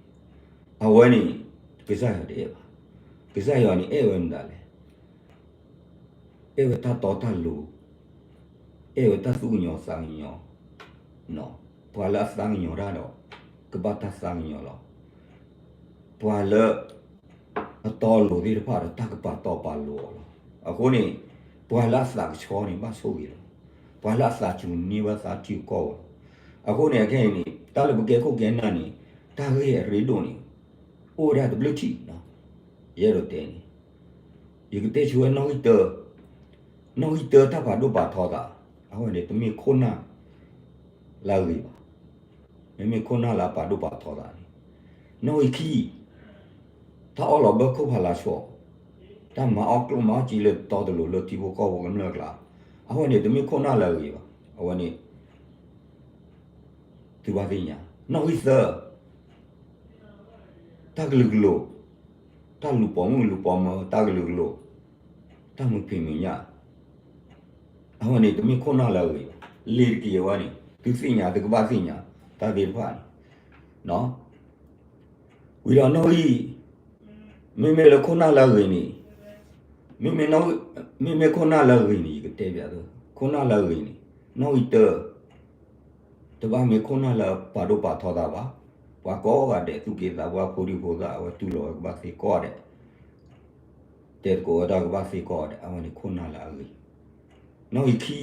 အဝဲန့ၣ် ကစၢ်ယွၤတအဲၣ်ဘၣ်. ကစၢ်ယွၤန့ၣ်အဲၣ်ဝဲမတၤလဲၣ်. အဲၣ်ဝဲတၢ်တီတၢ်လိၤ, အဲၣ်ဝဲတၢ်သူၣ်ကညီၤသးကညီၤ, ပှၤလၢအသးကညီၤတၢ်ဒီး ကဘၣ်တၢ်သးကညီၤလီၤ. ပှၤလၢ အတီအလိၤသ့ၣ်တဖၣ်ဒီး တၢ်ကပာ်တီပာ်လိၤအီၤလီၤ. အဃိန့ၣ် ပှၤလၢအသးကဆှီန့ၣ် ဘၣ်ဆိၣ်ဂ့ၤလီၤ. ပှၤလၢအသးစူၤန့ၢ်ဘၣ်သးထံကီၢ်ဝဲလီၤ. အဃိန့ၣ် အခဲအံၤန့ၣ် တၢ်လၢပကဲခိၣ်ကဲနၢ်န့ၣ် တၢ်ဂ့ၢ်အရ့ဒိၣ်န့ၣ် အိၣ်ဝဲဒၣ်တဘျုးထံၣ်, ယအဲၣ်ဒိးတဲန့ၣ် ယကတဲဆိဝဲနီၣ်ဂံၢ်တၢ, နီၣ်ဂံၢ်တၢတၢ်ပာ်ဒိၣ်ပာ်ထီသး, အဝဲန့ၣ်တမ့ၢ်ခိၣ်နၢ်လၢအဂ့ၤဘၣ်. မ့မ့ၢ်ခိၣ်နၢ်လၢအပာ်ဒိၣ်ပာ်ထီသးန့ၣ်, နီၣ်ဂံၢ်ခံ, တၢ်အီၣ်လီၤဘၢခိၣ်ဖးလၤဆီ, တၢ်မၤအီၣ်ကျိၣ်မၤအီၣ်စ့လၢတီတလိၤလၢထံဖိကီၢ်ဖိကမျၢၢ်အကျါ, အဝဲန့ၣ်တမ့ၢ်ခိၣ်နၢ်လၢအဂ့ၤဘၣ်. အဝဲန့ၣ် သုဘၣ်သ့ၣ်ညါ, နီၣ်ဂံၢ်သၢ, တၢ်ကလုာ်ကလိၤ, တၢ်လူၤပိာ်မုၣ်လူၤပိာ်မၢၤ တၢ်ကလုာ်ကလိၤ, တၢ်မုာ်ဖံးမုာ်ညၣ်, အဝဲန့ၣ်တမ့ၢ်ခိၣ်နၢ်လၢအဂ့ၤဘၣ်. လ့ၤတက့ၤအဝဲန့ၣ် သုသ့ၣ်ညါ သုကဘၣ်သ့ၣ်ညါ တၢ်သ့ၣ်တဖၣ်န့ၣ် ဝံၤဒီးနီၣ်ဂံၢ်, မ့မ့ၢ်လၢခိၣ်နၢ်လၢအဂ့ၤန့ၣ်, မ့မ့ၢ်, မ့မ့ၢ်ခိၣ်နၢ်လၢအဂ့ၤန့ၣ် ယကတဲပျးသု, ခိၣ်နၢ်လၢအဂ့ၤန့ၣ်, နီၣ်ဂံၢ်တၢ, တဘၣ်မ့ၢ်ခိၣ်နၢ်လၢပာ်ဒိၣ်ပာ်ထီသးဘၣ်. ပှၤကိးဂၤဒဲး သူၣ်က့သးပှၢ် ဖိဒံဖိသၣ် အဝဲတူၢ်လိာ်ဝဲကဘၣ်သ့ကိးဂၤဒဲး, တဲသကိးဝဲဒၣ်ကဘၣ်သ့ကိးဂၤဒဲး, အဝဲန့ၣ်ခိၣ်နၢ်လၢအဂ့ၤ. နီၣ်ဂံၢ်ခံ,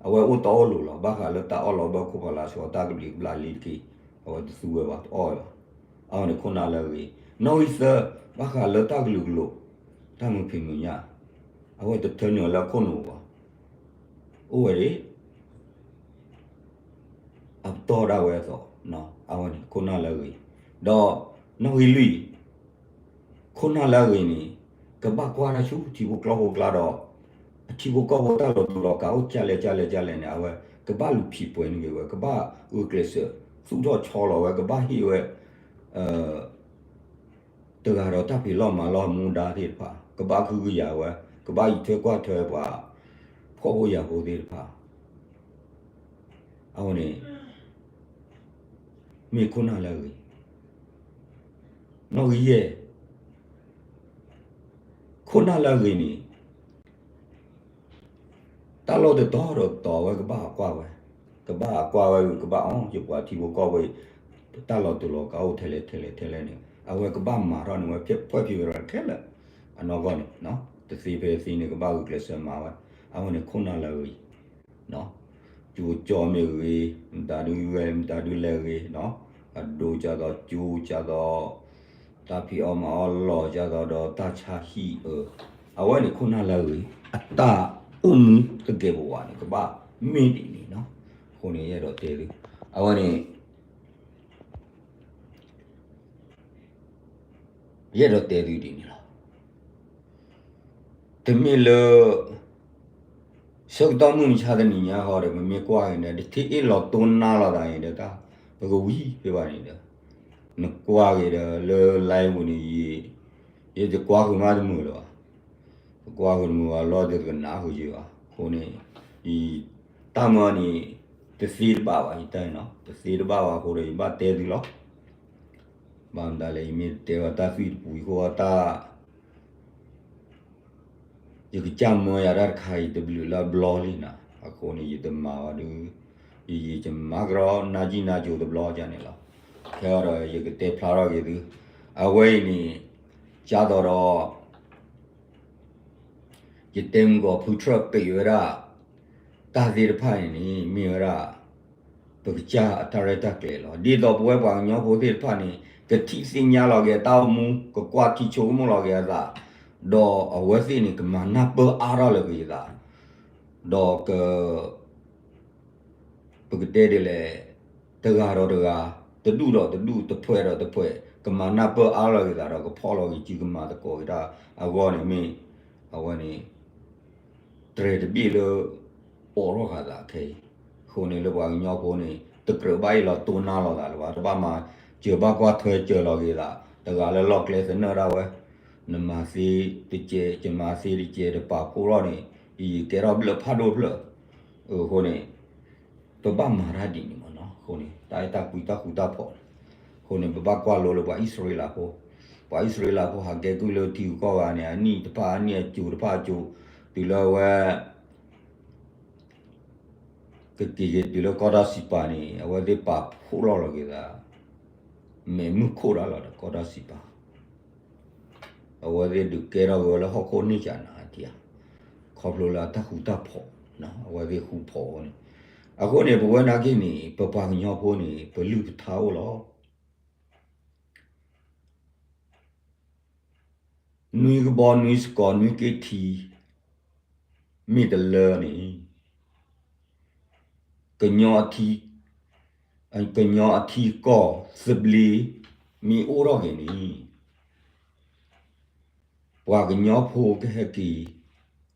အဝဲအိၣ်တီအိၣ်လိၤလီၤ. ဘၣ်ဃးလၢတၢ်အီၣ်လီၤဘၢခိၣ်ဖးလၤဆီ တၢ်ကဘျံးကဘျၣ်လ့ၤတက့ၤ, အဝဲတသူဝဲဘၣ် တအီၣ်ဝဲဘၣ်. အဝဲန့ၣ်ခိၣ်နၢ်လၢအဂ့ၤ. နီၣ်ဂံၢ်သၢ, ဘၣ်ဃးလၢတၢ်ကလုာ်ကလိၤ, တၢ်မုာ်ဖံးမုာ်ညၣ်, အဝဲတထၢနုာ်လၢအခိၣ်နူာ်ဘၣ်. အိၣ်ဝဲဒၣ် အပတီၢ်ဒၣ်ဝဲအသိး, အဝဲန့ၣ်ခိၣ်နၢ်လၢအဂ့ၤ. ဒီးနီၣ်ဂံၢ်လွံၢ်, ခိၣ်နၢ်လၢအဂ့ၤန့ၣ် ကဘၣ်ကွၢ်တၢ်ဆူထံဖိကျီၢ်ဖိကျါဒီး အထံဖိကီၢ်ဖိတၢ်လီၤတူာ်လီၤကာ်အိၣ်ကၢ်လဲၣ်ကၢ်လဲၣ်ကၢ်လဲၣ်န့ၣ် အဝဲကဘၣ်လူၤဖံးပှဲၤန့ၢ်က့ၤဝဲ, ကဘၣ်ဂုာ်ကျဲးစၢး သူၣ်ထီၣ်ဆီလီၤဝဲ, ကဘၣ်ဟ့ၣ်ဝဲ တဂၤဒီးတၢ်ဖံးလီၢ်မၤလီၢ်မူဒါသ့ၣ်တဖၣ်, ကဘၣ်ကဟုကယာ်ဝဲ, ကဘၣ်အံးထွဲကွၢ်ထွဲပှၤ ဖှီၣ်ဖိယာ်ဖိသ့ၣ်တဖၣ်, အဝဲန့ၣ် မ့ၢ်ခိၣ်နၢ်လၢအဂ့ၤ. နီၣ်ဂံၢ်ယဲၢ်, ခိၣ်နၢ်လၢအဂ့ၤန့ၣ် တၢ်လီၢ်တတီၤဒီးတတီၤ အဝဲကဘၣ်ကွၢ်ဝဲ, ကဘၣ်ကွၢ်ဝဲ ကဘၣ်အီၣ် ယပှၤထံဖိကီၢ်ဖိ တၢ်လီၤတူာ်လီၤကာ်အိၣ်ထဲလဲၣ်ထဲလဲၣ်ထဲလဲၣ်န့ၣ် အဝဲကဘၣ်မၤထီၣ်န့ၣ်ဝဲ ဖဲဖဲဖဲဝဲခဲလၢာ် အနီၢ်ကီၢ်န့ၣ် တသ့ဖဲသ့န့ၣ် ကဘၣ်ဂုာ်ကျဲးစၢးမၤဝဲ အဝဲန့ၣ်ခိၣ်နၢ်လၢအဂ့ၤ ကၠိကၠီမ့ၢ်ဂ့ၤ မတၤဒုလဲၣ်ဂ့ၤ မတၤဒုလဲၣ်ဂ့ၤ အဒိကၢ်သိးကၠိကၢ်သိး တၢ်ဖံးအီၣ်မၤအီၣ်လီၤကၢ်သိးဒီးတၢ်ဆါဟံၣ်အၢ အဝဲန့ၣ်ခိၣ်နၢ်လၢအဂ့ၤ အတၢ်အိၣ်မူသကဲးပဝးန့ၣ် ကဘၣ်မ့ၢ်ဒ်န့ၣ်နီၤ အဃိန့ၣ် ယအဲၣ်ဒိးတဲသု အဝဲန့ၣ် ယအဲၣ်ဒိးတဲသုဒ်န့ၣ်လီၤ. တမ့ၢ်လၢ ဆၢကတီၢ်မုၢ်မဆါတနံၤညါဃီဒီး ပမ့ၢ်ကွၢ်က့ၤန့ၣ် တထံၣ်အ့ၣ်လီၤတိၢ်နါလိာ်သးန့ၣ်ဒီး တၢ်ပကဝံၤဖဲဘၣ်န့ၣ်ဒီး နကွၢ်က့ၤဒီးလၢ live ပူၤန့ၣ် ယ ယတကွၢ်ဃုာ်မးတမုာ်လၢၤဘၣ်. တကွၢ်ဃုာ်တမုာ်ဘၣ်လီၤ တကနၣ်ဃုာ်ယဲဘၣ်. အဃိန့ၣ် ယ တၢ်မၢန့ၣ် တသ့တဘၣ်ဘၣ် ယတဲနီၤ တသ့တဘၣ်ဘၣ်အဃိဒီး ယဘၣ်တဲသုလီၤ. ဘၣ်မတၤလဲၣ် ယမ့ၢ်တတဲဘၣ်တၢ်သွံၣ်တပူၤအံၤဃိတၢ် ယကစၢ်မၢယၤတၢ်တခါအံၤ တဘျုးလၢအဘျီလံနၤ အဃိန့ၣ် ယတမၤဘၣ်ဒုး ယယံာ်ယမါကရီ နါကံၣ်နါကိၤတဘျီကန့ၣ်လီၤ. ခဲအံၤဒီး ယကတဲဖျါထီၣ်က့ၤသု အဝဲအံၤန့ၣ် ကၢ်သိးဒီး ယတဲမုၢ်ကီၢ်ဖုထြၢၣ်ပံးဝဲဒၣ် တၢ်သ့ၣ်တဖၣ်န့ၣ်န့ၣ် မ့ၢ်ဝဲဒၣ် ပကစၢ်အတၢ်ရဲၣ်တၢ်ကျဲၤလီၤ. ဒ်သိးပဝဲပှၤကညီဖိသ့ၣ်တဖၣ်န့ၣ် ကထံၣ်သ့ၣ်ညါလီၤက့ၤအတၢ်အိၣ်မူ ကကွၢ်ထံဆိကမိၣ်လီၤက့ၤအသး ဒီးအဝဲသ့ၣ်န့ၣ် ကမၤနၢ်ပၢၢ်အါထီၣ်လၢက့ၤအသး ဒီးက ပကတဲဒ်လဲၣ် တဂၤဒီးတဂၤ တဒူၣ်ဒီးတဒူၣ် တဖှဲးဒီးတဖှဲး ကမၤနၢ်ပၢၢ်အါလီၤက့ၤသးဒီး ကဖီၣ်လီၤက့ၤစုကမၤသကိးက့ၤတၢ်အဂီၢ်န့ၣ်မ့ၢ် အဝဲန့ၣ် တြဲၤတဘ့ၣ်လၢ အိးထီၣ်ဃာ်သးခဲအံၤ အဃိန့ၣ်လၢပှၤကညီဖိန့ၣ် တကြၢးဘၣ်အ့ၣ်လီၤတိၢ်နါလိာ်သးလၢၤဘၣ် တဘၣ်မၤစၢၤဘၣ်ကွၢ်ထွဲစၢၤလီၤက့ၤသး တဂၤလၢလီၢ်ကျဲသနၢၣ်ဒၣ်ဝဲ နမၤသ့တကဲး ယမၤသ့တကဲး တပာ်ဖှိၣ်ထီၣ်န့ၣ် ယကဲထီၣ်ဘျၢၣ်ဖးဒိၣ်ဖျၢၣ် အဃိန့ၣ် ပဘၣ်မၤတၢ်ဒ်န့ၣ်မ့ၢ်နီၤ အဃိန့ၣ် တၢ်အဲၣ်တၢ်ကွံတၢ်ဃူတၢ်ဖိးန့ၣ် အဃိန့ၣ် ပဘၣ်ကွၢ်လိလၢပှၤအံၣ်စရ့လးဖိ ပှၤအံၣ်စရ့လးဖိဟးကဲကုၢ်လၢထံဂုၤကီၢ်ဂၤန့ၣ် အနံၣ်တဖၣ်အနံၣ် အစိၤတဖၣ်အစိၤ တုၤလၢအဝဲ ကက့ၤက့ၤတုၤလၢကီၢ်တၢ်စံးပာ်န့ၣ် အဝဲသ့ၣ်ပာ်ဖှိၣ်လီၤလီၤက့ၤသး မဲာ်မုၢ်ခိၣ်တၢ်လီၤဒီးကီၢ်တၢ်စံးပာ် အဝဲသ့ၣ်ဒုးကဲထီၣ်က့ၤဝဲလၢဟီၣ်ခိၣ်န့ၢ်ကၠးနၤထံဧါ, ခီဖျိလၢအတၢ်ဃူတၢ်ဖိး, အဝဲသ့ၣ်ဃူဖိးဝဲန့ၣ်, အဃိန့ၣ် ပဝဲနာ်က့န့ၣ် ပပှၤကညီဖိန့ၣ် ပလုၢ်ပထါအိၣ်လီၤ. နွံကဘီနွံစကီးနွံက့ထံ မ့ၢ်တလၢန့ၣ် ကညီအထံ, ကညီအထံကီၢ်သဘျ့ မ့ၢ်အိၣ်ထီၣ်က့ၤန့ၣ် ပှၤကညီဖိကဟဲက့ၤ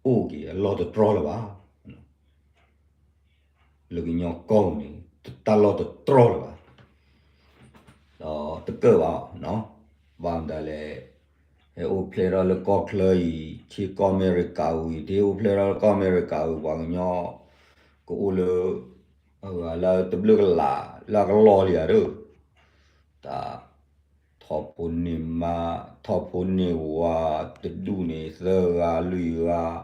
အိၣ်က့ၤအလီၢ်တတြီလၢၤဘၣ်. လၢကညီကီၢ်ပူၤန့ၣ် တၢ်လီၢ်တတြီလၢၤဘၣ်. ဒီးတကၢၣ်ဘၣ်, ဘၣ်မတၤလဲၣ်, ဟဲအိၣ်ဖျဲၣ်ထီၣ်လၢကီၢ်ချၢအံၤ, ထံကီၢ်အမဲရကၤဝံၤ, ထံအိၣ်ဖျဲၣ်ထီၣ်လၢကီၢ်အမဲရကၤဝံၤ, ပှၤကညီ ကအိၣ်လၢ အဂၤလၢတဘျုးကလး လၢအကလီၢ်လံဧါဒီး တၢ် ထီၣ်ဖိန့ၢ်မါ, ထီၣ်ဖိန့ၢ်ဝၤ, တဒူၣ်န့ၣ် သၢဂၤလွံၢ်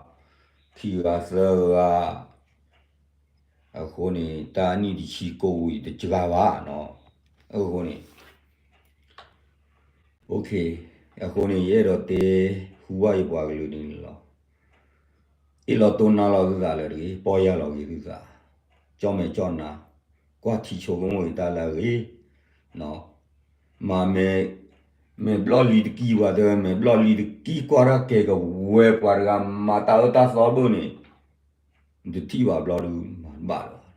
ဂၤ, ခံဂၤသၢဂၤ, အဃိန့ၣ် တၢ်အနံၣ်တဆံကိးဝံၤတစှၤဘၣ်နီၤ. အဃိန့ၣ် အဃိန့ၣ် ယအဲၣ်ဒိးတဲ ဟူဘၣ်ယပှၤကလုာ်ဒ်န့ၣ်လီၤ. အ့ၣ်လီၤတိၢ်နါလီၤသုသးလၢတဂ့ၤ, ပီၢ်ယၢ်လီၤက့ၤသုသး, ကၠီၣ်မဲာ်ကၠီၣ်နါ, ကွၢ်ထံဆိကမိၣ်က့ၤတၢ်လၢအဂ့ၤ, မၤမဲာ်, မဲာ်ဘျီၣ်လံတကံၢ် ပှၤတဲဝဲ မဲာ်ဘျီၣ်လံတကံၢ် ကွၢ်တၢ်ကဲကဝဲၤ ပှၤတဂၤမၤတၢ်အၢတၢ်သီတဘၣ်န့ၣ်, နတထံၣ်ဘၣ်ဘျီဒုး မၤတဘၣ်လၢၤဘၣ်.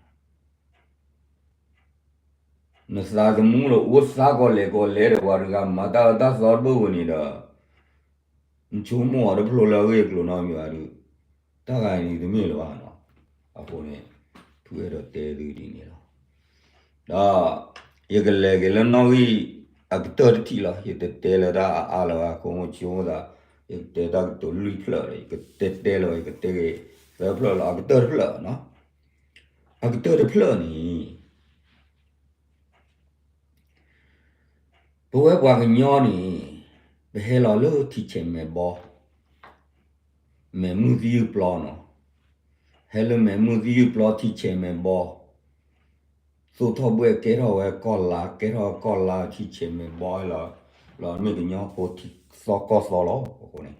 နသးသမူလၢအိၣ်သးကီးလဲၣ်ကီးလဲၣ်ဒီး ပှၤတဂၤမၤတၢ်အၢတၢ်သီတဘၣ်ဝဲန့ၣ်ဒီး နဆိကမိၣ်အီၤတဖျိလၢအဂ့ၢ်အကျိၤနီတမံၤဘၣ်ဒီး တၢ်ဂၤန့ၣ်တမ့ၢ်လၢၤဘၣ်နီၤ. အဃိန့ၣ် ဖုအဲၣ်ဒိးတဲသုဒ်န့ၣ်လီၤ. ဒီး ယကလဲၤက့ၤလၢနီၣ်ဂံၢ်အကတၢၢ်တထံၣ်လီၤ. ယတတဲလၢတၢ်အါအါလၢၤဘၣ် အဃိမ့ၢ်ဆိကမိၣ်သး ယကတဲတၢ်ကတိၤလွံၢ်ဖျၢၣ်ဒီး ယကတဲတဲလၢၤဘၣ် ယကတဲက့ၤသၢဖျၢၣ်လီၤ. အကတၢၢ်တဖျၢၣ်နီၤ, အကတၢၢ်တဖျၢၣ်န့ၣ် ပဝဲပှၤကညီန့ၣ် ပဟဲလီၤလၢထံဆဲးမဲာ်ဘီ, မဲာ်မုၢ်သယုၢ်ပျီနီၤ, ဟဲလၢမဲာ်မုၢ်သယုၢ်ပျီထံဆဲးမဲာ်ဘီ, သိၣ်ထီၣ်ဘှဲၣ်ကဲထီၣ်ဝဲကီၢ်လါ ကဲထီၣ်ကီၢ်လါထံဆဲးမဲာ်ဘီလီၤ. မ့ၢ်ကညီဖိထံသီကီၢ်သီလီၤ. အဃိန့ၣ်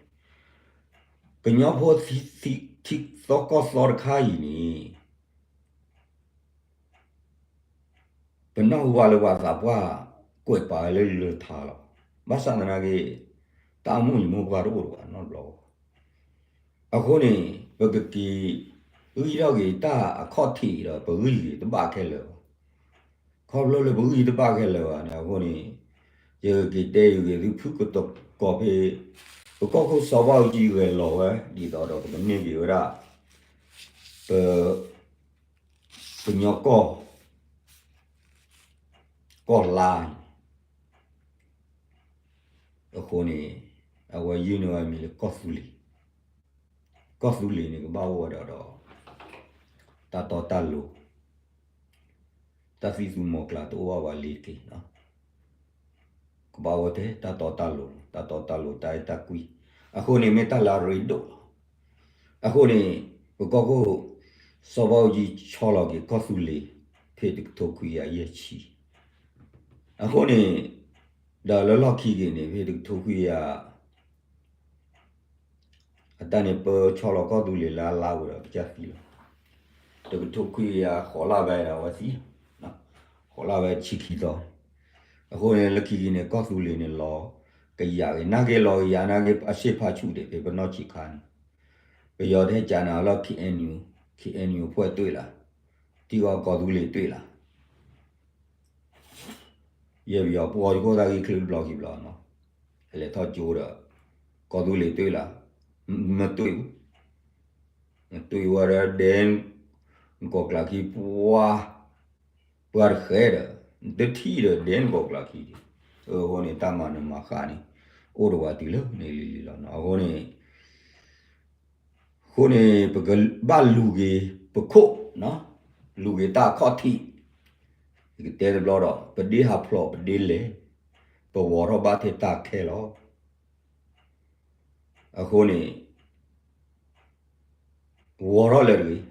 ကညီဖိထံသီကီၢ်သီတခါအံၤန့ၣ် ပနၢ်ဟူဘၣ်လၢပှၤသးပှၢ်ကွဲးပာ်ဝဲလၢလၢထါလီၤ. ဘၣ်ဆၣ်သနာ်က့ တၢ်အိၣ်မူအံၤမိၢ်ပှၢ်တအိၣ်တဘၣ်နီတဘျီဘၣ်. အဃိန့ၣ် ပကက့ၤဂံၢ်ထီၣ်က့ၤတၢ်အခီၣ်ထံးဒီး ပဂံၢ်က့ၤတဘၣ်ခဲလၢာ်ဘၣ်. ခီဖျိလၢပဂံၢ်တဘၣ်ခဲလၢာ်ဘၣ်န့ၣ် အဃိန့ၣ် ယကက့ၤတဲယက့ၤသုဖုၣ်ကတကိးဖဲ ပကီၢ်ခိၣ်စီၤဘၣ်အူကၠံဂဲၤလီၤဝဲ ဒ်သိးဒီးပကန့ၢ်က့ၤဝဲဒၣ် ပ ကညီကီၢ် ကီၢ်လါအံၤ အဃိန့ၣ် အဝဲယုၢ်န့ၢ်ဝဲမံၤလၢကီၢ်သူလ့ၤ, ကီၢ်သူလ့ၤန့ၣ် ကဘၣ်အိၣ်ဝဲဒၣ်ဒီး တၢ်တီတၢ်လိၤ, တၢ်သံၣ်သူမီၤကျၢ်တအိၣ်ဘၣ်ဝဲလံတက့ၢ်. ကဘၣ်အိၣ်ထဲတၢ်တီတၢ်လိၤ, တၢ်တီတၢ်လိၤ တၢ်အဲၣ်တၢ်ကွံ. အဃိန့ၣ် မ့ၢ်တၢ်လၢအရ့ဒိၣ်လီၤ. အဃိန့ၣ် ပကီၢ်ခိၣ် စီၤဘၣ်အူကၠံဆီလီၤက့ၤကီၢ်သူလ့ၤ ဖဲတကထိခွံကယၤယဲၢ်ဆံ. အဃိန့ၣ် ဒီးလၢလီၢ်ခံက့ၤန့ၣ် ဖဲတကထိခွံကယၤ အတၢ်န့ၣ်ပၢဆီလီၤကီၢ်သူလ့ၤလၢအလါဝဲဒီးကစၢ်သံလီၤ. တကထိခွံကယၤဃိးလါဘၣ်ဒီးအဝဲသံ, ဃိးလါဘၣ်ဆံခံသီ. အဃိန့ၣ် လၢခံက့ၤန့ၣ် ကီၢ်သူလ့ၤန့ၣ်လီၤကယၤဂ့ၤ, နာ်က့လီၤကယၤနာ်က့ အရှေ့ဖာ်ဆူၣ်ဒံး ဖဲပနီၢ်ဆံးခါန့ၣ် ပယီၤတဟဲကးနၤလၢ ခ့ၣ်အဲၣ်ယူၣ်, ခ့ၣ်အဲၣ်ယူၣ် အဖွဲ့တွေ့လီၤ, ထံဂီၤကီၢ်သူလ့ၤတွေ့လီၤ. ယဲၢ်ပယီၤပှီၢ်ယခိၣ်သၣ်ဂံၢ်ချုးတဘျီခံဘျီနီၤ, ဟဲလဲၤထီၣ်ကၠိဒီး ကီၢ်သူလ့ၤတွေ့လီၤ, မ့ၢ်တွေ့, မ့ၢ်တွေ့ဝဲဒီးဒဲ နကိးကျးခံပှၤ, ပှၤတဃဲဒီး နတထံၣ်ဒီးဒဲနကိးကျးခံ, အဃိန့ၣ် တၢ်မၤနၢၤမၤဃၣ်န့ၣ် အိၣ်ဒီးပှၤတုၤလၢန့ၣ်လံၤလံၤလီၤနီၤ. အဃိန့ၣ် အဃိန့ၣ် ပကဘၣ်လူၤက့ၤပခိၣ်, လူၤက့ၤတၢ်အခီၣ်ထံး, ယကတဲတဘျီဒီး ပဒ့ဟးဖျိးပဒ့လဲၤ, ပဝီၤထီၣ်ဘၣ်ထဲတၢ်ခဲလီၤ. အဃိန့ၣ် ဝီၤထီၣ်လဲၤတဂ့ၤ,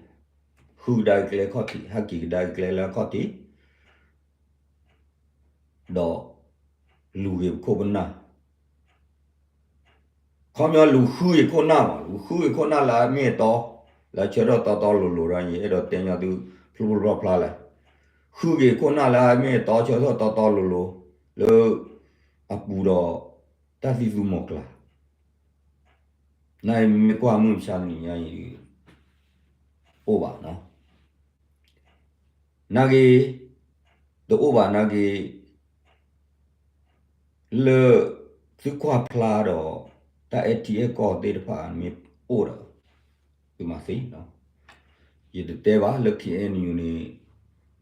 ဃုကဒါက့ၤကျဲအခီၣ်ထံး, ဟဲက့ၤကဒါက့ၤကျဲလၢအခီၣ်ထံး, ဒီး လူၤက့ၤပခိၣ်ပနၢ်, ခီပညီလူၤဃုက့ၤခိၣ်နၢ်မး, လူၤဃုက့ၤခိၣ်နၢ်လၢအမ့ၢ်အတီ, လၢဆၢထၢၣ်တီတီလိၤလိၤဒီး ယအဲၣ်ဒိးတဲညီသုဖျိဖျိဖျါဖျါလဲၣ်, ဃုက့ၤခိၣ်နၢ်လၢအမ့ၢ်အတီဆၢထၢၣ်တီတီလိၤလိၤ, လၢ အပူၤဒီး တၢ်သံၣ်သူမီၤကျၢ် နမ့ၢ်ကွၢ်မုၢ်မဆါတနံၤညါအံၤ အိၣ်ဘၣ်နီၤ, နာ်က့ တအိၣ်ဘၣ်နာ်က့ လၢ သုကွၢ်ဖျါဒီး တၢ်အဲၣ်ထံအဲၣ်ကီၢ်သ့ၣ်တဖၣ်မ့ၢ်အိၣ်ဒီး သုမၤသ့နီၤ, ယတတဲဘၣ်လၢ ခ့ၣ်အဲၣ်ယူၣ်န့ၣ်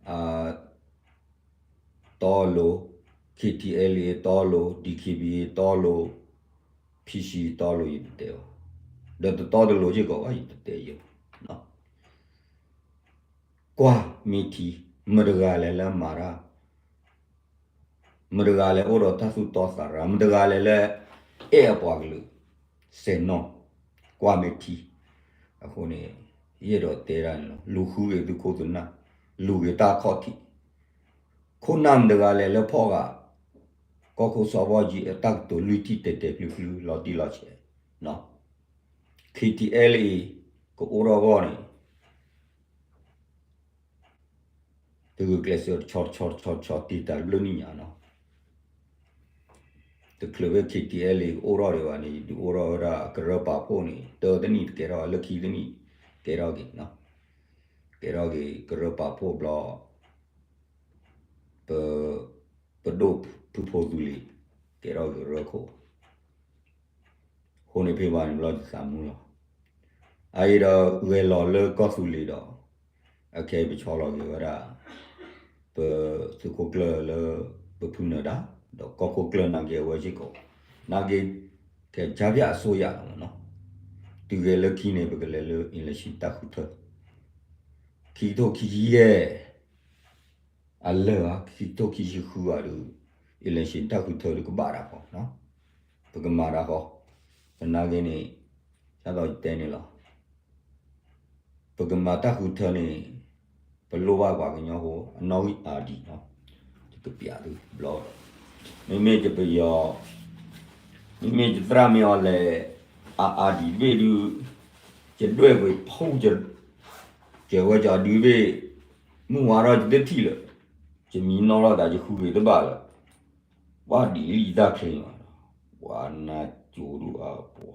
တီလိၤ, ခ့ၣ်ထံၣ်အဲၣ်လ့ၣ်တီလိၤ, ဒံၣ်ခ့ၣ်ဘံၣ်တီလိၤ, ဖံၣ်ဆံၣ်တီလိၤ ယတတဲဘၣ်, ဒီးတတီတလိၤစ့ၢ်ကီးဘၣ် ယတတဲယဲဘၣ်, ကွၢ်မ့ၢ်ထံ, မတၤတဂၤလဲၣ်လၢမၤတၢ် မတၤတဂၤလဲၣ်အိၣ်ဒီးတၢ်သူၣ်တီသးရၤ, မတၤတဂၤလဲၣ်လၢ အဲၣ်အပှၤကလုာ် စဲးနီၣ်, ကွၢ်မ့ၢ်ထံ, အဃိန့ၣ် ယအဲၣ်ဒိးတဲဒၣ်န့ၣ်လီၤ, လူၤဃုက့ၤသုခိၣ်သုနၢ်, လူၤက့ၤတၢ်အခီၣ်ထံး, ခိၣ်နၢ်မတၤတဂၤလဲၣ်လၢဖီၣ်ဃာ် ကီၢ်ခိၣ်စီၤဘီကံအတၢ်ကတိၤလွံၢ်ထံၣ်တဲာ်တဲာ်ဖျုးဖျုးလီၤတံၢ်လီၤဆဲး, ခ့ၣ်ထံၣ်အဲၣ်လ့ၣ်အံၤ ကအိၣ်ထီၣ်အဂီၢ်န့ၣ် တဂုာ်ကျဲးစၢးတဆီတဆီတဆီတဆီတံၢ်တၢ်ဘျုးနံၣ်ညါနီၤ, တချုးဖဲ ခ့ၣ်ထံၣ်အဲၣ်လ့ၣ် ကအိၣ်ထီၣ်ဒံးဘၣ်န့ၣ် ယဒုးအိၣ်ထီၣ်ဝဲဒၣ်ကရၢပာ်ဖှိၣ်န့ၣ် တၢတနံၣ်တကဲထီၣ် လၢခံတနံၣ် ကဲထီၣ်က့ၤ, ကဲထီၣ်က့ၤကရၢပာ်ဖှိၣ်ဘျီ ပ ပဒိၣ်ဖုဖိသူလ့ၤ ကဲထီၣ်က့ၤကရၢခိၣ် အဃိန့ၣ်ဖဲဘၣ်န့ၣ်ဘျီယသးမူလီၤ, အအံၤဒီးဂဲၤလီၤလၢကီၢ်သူလ့ၤဒီး အခဲအံၤပဆီလီၤက့ၤဝဲဒၣ် ပသုးခိၣ်ကျၢၢ်လၢ ပဖုနၢၤဒါ ဒီးကီၢ်ခိၣ်ကျၢၢ်နာ်က့အဝဲစ့ၢ်ကီး နာ်က့ ကဲ ကြားဖြတ်အစိုးရလီၤမ့ၢ်နီၤ, တုၤဂဲၤလၢခံန့ၣ် ပကလဲၤလၢ election တၢ်ဃုထၢ ခံကထိခံဆံယဲၢ် အလၢာ်ဧါ ခံကထိခံဆံဃုဧါဒီး election တၢ်ဃုထၢဒီးကဘၣ်တၢ်ဃီ, ပကမၤတၢ်ဃီ, ပနာ်က့န့ၣ် ဒ်သိးယတဲန့ၣ်လီၤ, ပကမၤတၢ်ဃုထၢန့ၣ် ပလိၣ်ဘၣ်ပှၤကညီဖိ အနီၣ်ဂံၢ်အါဒံး, ယကပျးသုဘျီဒီး မ့မ့ၢ်ယပယီၤ, မ့မ့ၢ်ယသရၣ်မ့ၢ်အီၤလဲၣ်, အအါဒံးတဘ့ၣ်ဒုး, ယဒွဲၣ်ကွံာ်ဖူ, ယဝဲယဒုးဘ့ၣ်, မုၢ်ဝါထီၣ်ယတထံၣ်လၢၤ, ယမံနီၣ်ထီၣ်သးယဃုဂ့ၤတဘၣ်လၢၤ, ပှၤဒ်လံယတၢ်ချ့မး, ပှၤနၢ်ကၠိဒုးအပှၤ,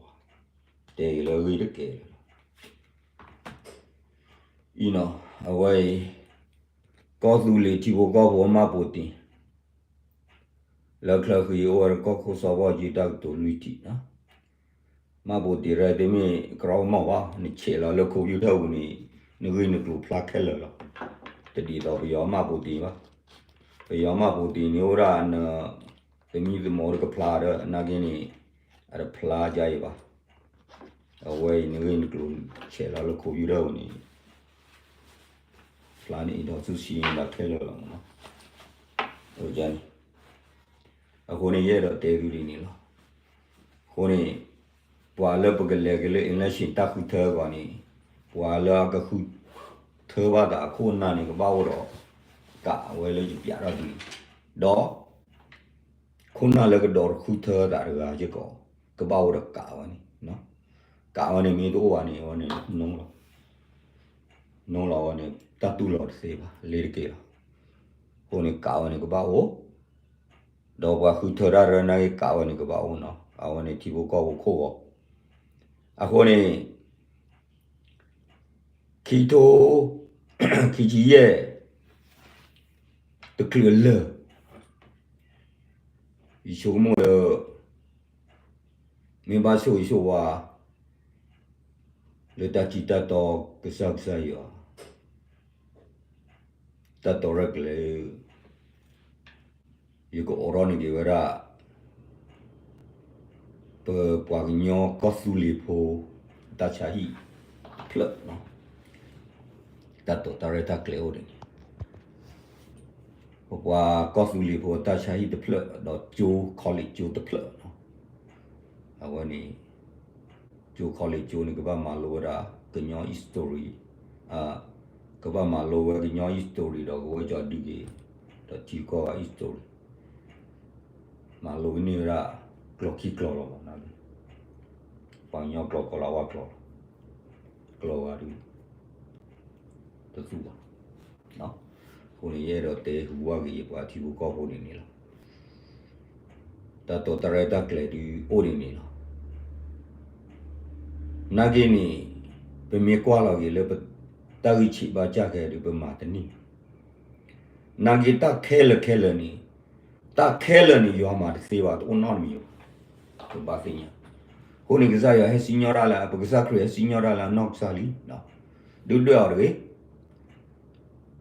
တဲဂ့ၤလၢအဂ့ၢ်တကဲလၢၤလီၤ. အံၤနီၤ, အဝဲအံၤ, ကီၢ်သူလ့ၤထံဖိကီၢ်ဖိအမၢ်ပိာ်တ့ၢ် လၢချၢဃံအိၣ်ဝဲဒၣ်ကီၢ်ခိၣ်စီၤဘီၣ်ကၠံတၢ်ကတိၤလွံၢ်ထံၣ်နီၤ, မၢ်ပိာ်တ့ၢ်ရဲၣ်တမ့ၢ်ကရီကမီၣ်ဘၣ်, နဆဲးလီၤလၢ computer ပူၤန့ၣ်, နဂ့ၢ်နကျိၤဖျါခဲလၢာ်လီၤ. တဒ်သိးပယီၤမၢ်ပိာ်တ့ၢ်ဘၣ်. ပယီၤမၢ်ပိာ်တ့ၢ်န့ၣ်အိၣ်ဒၣ်န, သမံသမိးတကဖျါဒီး နာ်က့န့ၣ်, အတဖျါဒ်အံၤဘၣ်. အဝဲအံၤနဂ့ၢ်နကျိၤဆဲးလီၤလၢ computer ပူၤန့ၣ် ဖျါန့ၣ်အံၤဒီးသူစံးဘၣ်ခဲလၢာ်လီၤမးနီၤ. န့ၣ်, အဃိန့ၣ်ယအဲၣ်ဒိးတဲသုဒ်န့ၣ်လီၤ. အဃိန့ၣ်, ပှၤလၢပကလဲၤက့ၤလၢ election တၢ်ဃုထၢအဂီၢ်န့ၣ်, ပှၤလၢအကဃုထၢဘၣ်သးအခိၣ်အနၢ်န့ၣ် ကဘၣ်အိၣ်ဒီး, ကးဝဲလၢယပျးထီၣ်ဒ်န့ၣ်, ဒီး ခိၣ်နၢ်လၢကဒိးတဃုထၢသးတဂၤစ့ၢ်ကီး, ကဘၣ်အိၣ်ဒီးကးဝဲန့ၣ်, ကးဝဲန့ၣ်မ့ၢ်တအိၣ်ဘၣ်န့ၣ် အဝဲန့ၣ်, နီလီၤဝဲန့ၣ် တၢ်တူၢ်လိာ်တသ့ဘၣ်, လ့ၤတက့ၢ်လီၤ. အဃိန့ၣ်ကးဝဲန့ၣ်ကဘၣ်အိၣ်, ဒီးပှၤဃုထၢတၢ်ရၢနာ်က့ကးဝဲန့ၣ်ကဘၣ်အိၣ်နီၤ, အဝဲန့ၣ်ထံဖိကီၢ်ဖိခိၣ်ဂီၤ, အဃိန့ၣ် ခံထိ, ခံဆံယဲၢ်, တချုးအလၢာ်, ယဆိကမိၣ်လၢ မ့ၢ်ဘၣ်ဆိၣ်ဂ့ၤဆိၣ်ဝါ လၢတၢ်ထံၣ်တၢ်တီကစၢ်ကစၢ်ယွၤ, တၢ်တီရဲၣ်ကျဲၤ ယကအိးထီၣ်န့ၢ်က့ၤဝဲဒၣ် ပပှၤကညီကီၢ်သူလ့ၤဖိ တၢ်ဆါဟံၣ်တဖျၢၣ်, တၢ်တိာ်တၢ်ရဲၣ်တၢ်ကျဲၤအိၣ်ဒ်န့ၣ်, ပပှၤကီၢ်သူလ့ၤဖိတၢ်ဆါဟံၣ်တဖျၢၣ် ဒီးကၠိ college ကၠိတဖျၢၣ်, အဝဲန့ၣ် ကၠိ college ကၠိန့ၣ် ကဘၣ်မၤလိဝဲဒၣ် ကညီ history, ကဘၣ်မၤလိဝဲကညီ history ဒီးကဝဲကၠီဒုးက့ၤ ဒီးထံကီၢ် history မၤလိကန့ၢ်ဝဲဒၣ် ကျိာ်ခံကျိာ်လီၤမး, ပှၤကညီကျိာ်ကီၤလၤဝါကျိာ်လီၤ, ကျိာ်ဂၤဒုး တသူဘၣ်. အဃိန့ၣ် ယအဲၣ်ဒိးတဲဟူးဝးက့ၤယပှၤထံဖိကီၢ်ဖိဒ်န့ၣ်လီၤ. တၢ်တိာ်တၢ်ရဲၣ်တၢ်ကျဲၤဒုးအိၣ်ဒ်န့ၣ်လီၤ. နာ်က့န့ၣ် ပမ့ၢ်ကွၢ်လီၤက့ၤလၢ တၢ်ဂံၢ်ဆံးဘါစၢ်ခဲဒုး ပမၤတန့ၢ်ဘၣ်. နာ်က့တၢ်ခဲလၢာ်ခဲလၢာ်န့ၣ်, တၢ်ခဲလၢာ်န့ၣ် ယွၤမၤတသ့ဘၣ် တအိၣ်နီတမံၤဘၣ်, ပဘၣ်သ့ၣ်ညါ. အဃိန့ၣ် ကစၢ်ယွၤဟဲစံၣ်ညီၣ်တၢ်လၢ ပကစၢ်ခရံာ်ဟဲစံၣ်ညီၣ်တၢ်လၢအနီၢ်ကစၢ်လံ, ဒုၣ်ဒွဲၣ်အီၤတဂ့ၤ.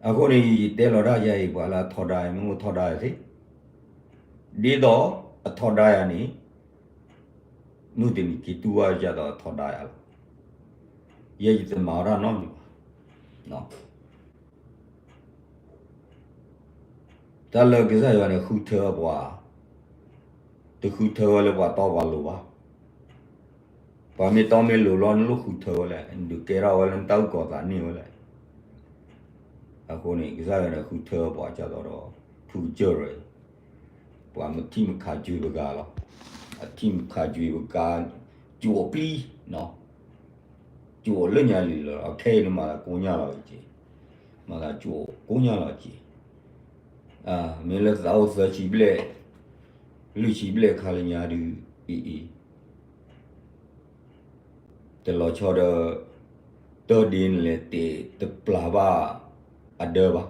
အဃိန့ၣ် ယတဲလီၤတၢ်ယၤအံၤ ပှၤလၢအထီဒါယၤ မ့ၢ်အိၣ်ထီဒါယၤသ့, ဒ်သိးအထီဒါယၤန့ၣ် မုၢ်တနံၤက့ၤတူၢ်ဘၣ်ဒ်သိးအထီဒါယၤလီၤ. ယဲယတမၤဝဲဒၣ်နီတမံၤဘၣ်. တၢ်လၢကစၢ်ယွၤန့ၣ် ဃုထၢပှၤ, တဃုထၢဝဲလၢပှၤတီပှၤလိၤဘၣ်. ပှၤမ့ၢ်တီမ့ၢ်လိၤလီၤ နလိၣ်ဃုထၢဝဲလဲၣ်, နဒုးကဲထီၣ်ဝဲလၢနတၢ်အုၣ်ကီၤသးန့ၢ်ဝဲလဲၣ်. အဃိန့ၣ် ကစၢ်ယွၤန့ၣ်ဃုထၢပှၤကၢ်သိးဒီး ဖုကစၢၢ်ရၢ, ပှၤမထံၣ်မခးကွံာ်ပဂၤလီၤ. အထံၣ်မခးကွံာ်ပဂၤ, ကၠိၣ်ပျံၤ, ကၠိၣ်လၢညါလံလီၤ. အခဲအံၤန့ၣ် မၤသးကိညၢ်လီၤက့ၤ, မၤသးကၠိၣ်ကိညၢ်လီၤက့ၤ. မ့ၢ်လၢသးအိၣ်သၢဆံဘျဲၣ်, လွံၢ်ဆံဘျဲၣ်ခါလၢညါဒုး, အံၤအံၤ တလီၤဆီဒီး တၢ်ဒ်န့ၣ်လဲၣ် တ့တပျၢ်ဘၣ်အဒၢဘၣ်.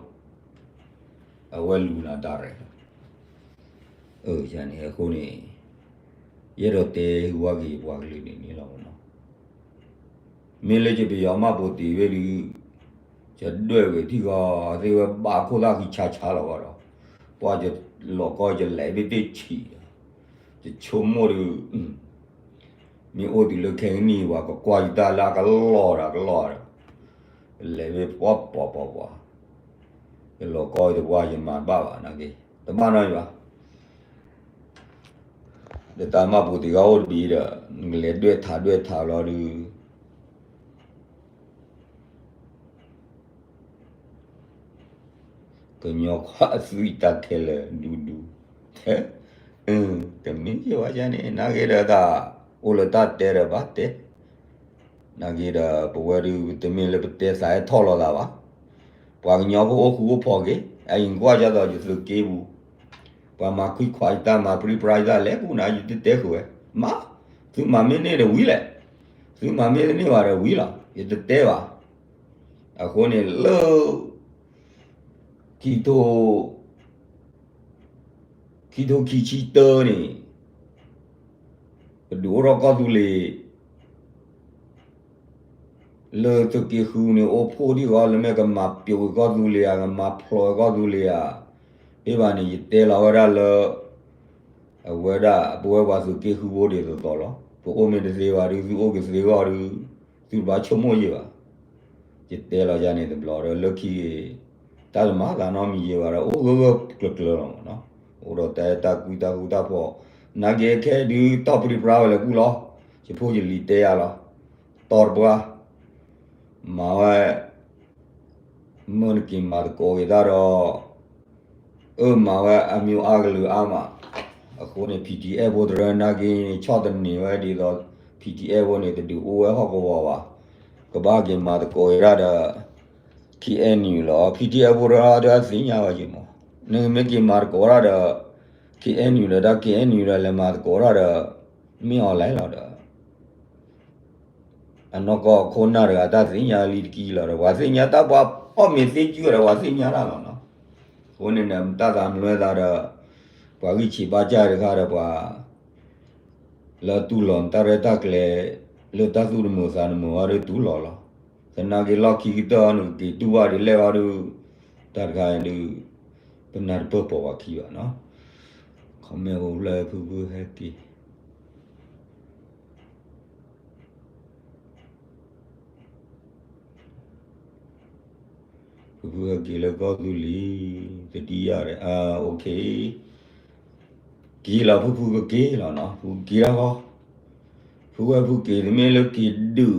အဝဲလူၤနၤ direct လီၤ. န့ၣ်အဃိန့ၣ် ယအဲၣ်ဒိးတဲဟူးဝးက့ၤယပှၤကလုာ်န့ၣ်န့ၣ်လီၤ. မ့ၢ်လၢယပယီၤမၢ်ပိာ်တ့ၢ်ဝဲဒုး ယဒွဲၣ်ဝဲထံဂီၤသ့ၣ်ဝဲဘၣ်ခိၣ်သၣ်ဃံဆါဆါလီၤဘၣ်ဒီး ပှၤယလီၤကီ ယလဲၤဘ့ၣ်တ့ၢ်ဆံးဒီး ယဆိကမိၣ်ဒုး မ့ၢ်အိၣ်တုၤလၢခဲကနံၣ် ပှၤကကွၢ်ယတၢ်လၢအကလီၢ်ဒီးကလီၢ်ဒီး လဲၤဝဲပှၤပှၤပှၤပှၤ ယလီၤကီတပှၢ် ယမၤတဘၣ်ဘၣ်နာ်က့ တဘၣ်နီတမံၤဘၣ်. ဒီးတၢ်မၢ်ပိာ်တ့ၢ်ဂၤအိၣ်တဘ့ၣ်ဒီး နကလဲၤဒွဲၣ်ထးဒွဲၣ်ထးလီၤဒုး ကညီခွါအသွံၣ်တၢ်ခဲလၢာ်ဒူဒူ တဲ အၢ, တမ့ၢ်ယဲၢ်ဝဲန့ၣ် နာ်က့ဒီးတၢ်အိၣ်လၢတၢ်တဲဒီးဘၣ်တဲ, နာ်က့ဒီးပဝဲဒုး တမ့ၢ်လၢပတဲသးဟဲထီၣ်လိာ်သးဘၣ်. ပှၤကညီဖိအိၣ်ဃူအိၣ်ဖိးက့ၤ, အအံၤကွၢ်ကသိးယသုးက့ပူၤ, ပှၤမၤခွံခွးယတၢ် မၤပြံပြါယတၢ် လဲၤကူၣ်နၤ ယတတဲဃုာ်ဝဲ, မၤ, သုမၤမ့ၢ်န့ၢ်ဒီးဝံၤလဲၣ်, သုမၤမ့ၢ်တန့ၢ်ဘၣ်ဒီးဝံၤလီၤ, ယတတဲဘၣ်. အဃိန့ၣ်လၢ ခံထိ ခံထိခံဆံတၢန့ၣ် ပဒုးအိၣ်ထီၣ်ကီၢ်သူလ့ၤ လၢသုးက့ဃုန့ၣ် အိၣ်ဖှိၣ်ဒံးဂီၢ် လၢမ့ၢ်ကမၤပျိးဝဲကီၢ်သူလ့ၤဧါ, ကမၤဖျိးဝဲကီၢ်သူလ့ၤဧါ, ဖဲဘၣ်န့ၣ် ယတဲလီၤဝဲဒၣ်လၢ အဝဲဒၣ် ပဝဲပှၤသုးက့ဃုဖိဒ်သိးသိးလီၤ. ပအိၣ်မ့ၢ်တသ့ဘၣ်ဒီး သုအိၣ်ကသ့အဂီၢ်ဒီး သုတဘၣ်ဆိကမိၣ်ယဲၢ်ဘၣ်. ယတဲလီၤယၤန့ၣ်တဘျီဒီး လၢခံဂ့ၤ တၢ်တမၤသးနီတမံၤယဲၢ်ဘၣ်ဒီး အိၣ်ဂၢၢ်ဂၢၢ်ကျၢၤကျၢၤလီၤမးနီၤ. အိၣ်ဒီးတၢ်အဲၣ်တၢ်ကွံတၢ်ဃူတၢ်ဖိး, နာ်က့ခဲဒုး တီၢ်ပြံပြါဝဲလဲၤကူၣ်လီၤ. ယဖိယလံၤတဲယၤလီၤ. တီၢ်တပှၢ် မၤဝဲ မ့ၢ်နက့ၤမၤသကိးက့ၤတၢ်ဒီး အၢ မၤဝဲအမံၤအါကလုာ်အါမး, အဃိန့ၣ် PDF ဖိတရၢနာ်က့န့ၣ် ဆီၣ်သနံးဝဲဒ်သိး PDF ဖိန့ၣ် တဒုးအိၣ်ဝဲဟီၣ်ကဝီၤဘၣ်, ကဘၣ်က့ၤမၤသကိးက့ၤတၢ်ဒီး KNU လီၤ. PDF ဖိတရၢဒီးအသ့ၣ်ညါဝဲက့ၤမး, နမ့ၢ်က့ၤမၤသကိးတၢ်ဒီး KNU ဒီး တၢ် KNU ဒီး လဲၤမၤသကိးတၢ်ဒီး မ့ၢ်အီၤလဲၣ်လီၤဒီး အနီၢ်ကီၢ်ခိၣ်နၢ်တဂၤ တၢ်သ့ၣ်ညါလံတကံလီၤဒီး ပှၤသ့ၣ်ညါတၢ် ပှၤအီၣ်မ့ၤသ့ကၠူဒီး ပှၤသ့ၣ်ညါတၢ်လီၤနီၤ. အဃိန့ၣ် နတၢ်သးမလွဲသးဒီး ပှၤဂံၢ်ဆံးဘါစၢ်တခါဒီး ပှၤလၢတူၢ်လိာ်နတၢ်ရဲၣ်တၢ်ကျဲၤ လၢတၢ်သူၣ်တမုာ်သးတမုာ်အီၤဒီး တူၢ်လိာ်လီၤ. သနာ်က့လီၢ်ခံကတၢၢ် နကက့ၤတူၢ်ဘၣ်ဒ်လဲၣ်အီၤဒီး တၢ်တခါအံၤဒီး ပနၢ်တပၢၢ်ပိာ်ပှၤခံဘၣ်နီၤ. comment အိၣ်ဖျဲၣ်ဖုဖုဟဲက့ၤ ဖုဖုဟဲက့ၤလၢကီၢ်သူလ့ၤ တဒံယၤဒီး OK က့ၤလီၤ ဖုဖုကက့ၤလီၤနီၤ ဖုကက့ၤတၢ်ဃီ ဖုဝဲဖုက့ၤ တမ့ၢ်လၢက့ၤဒုး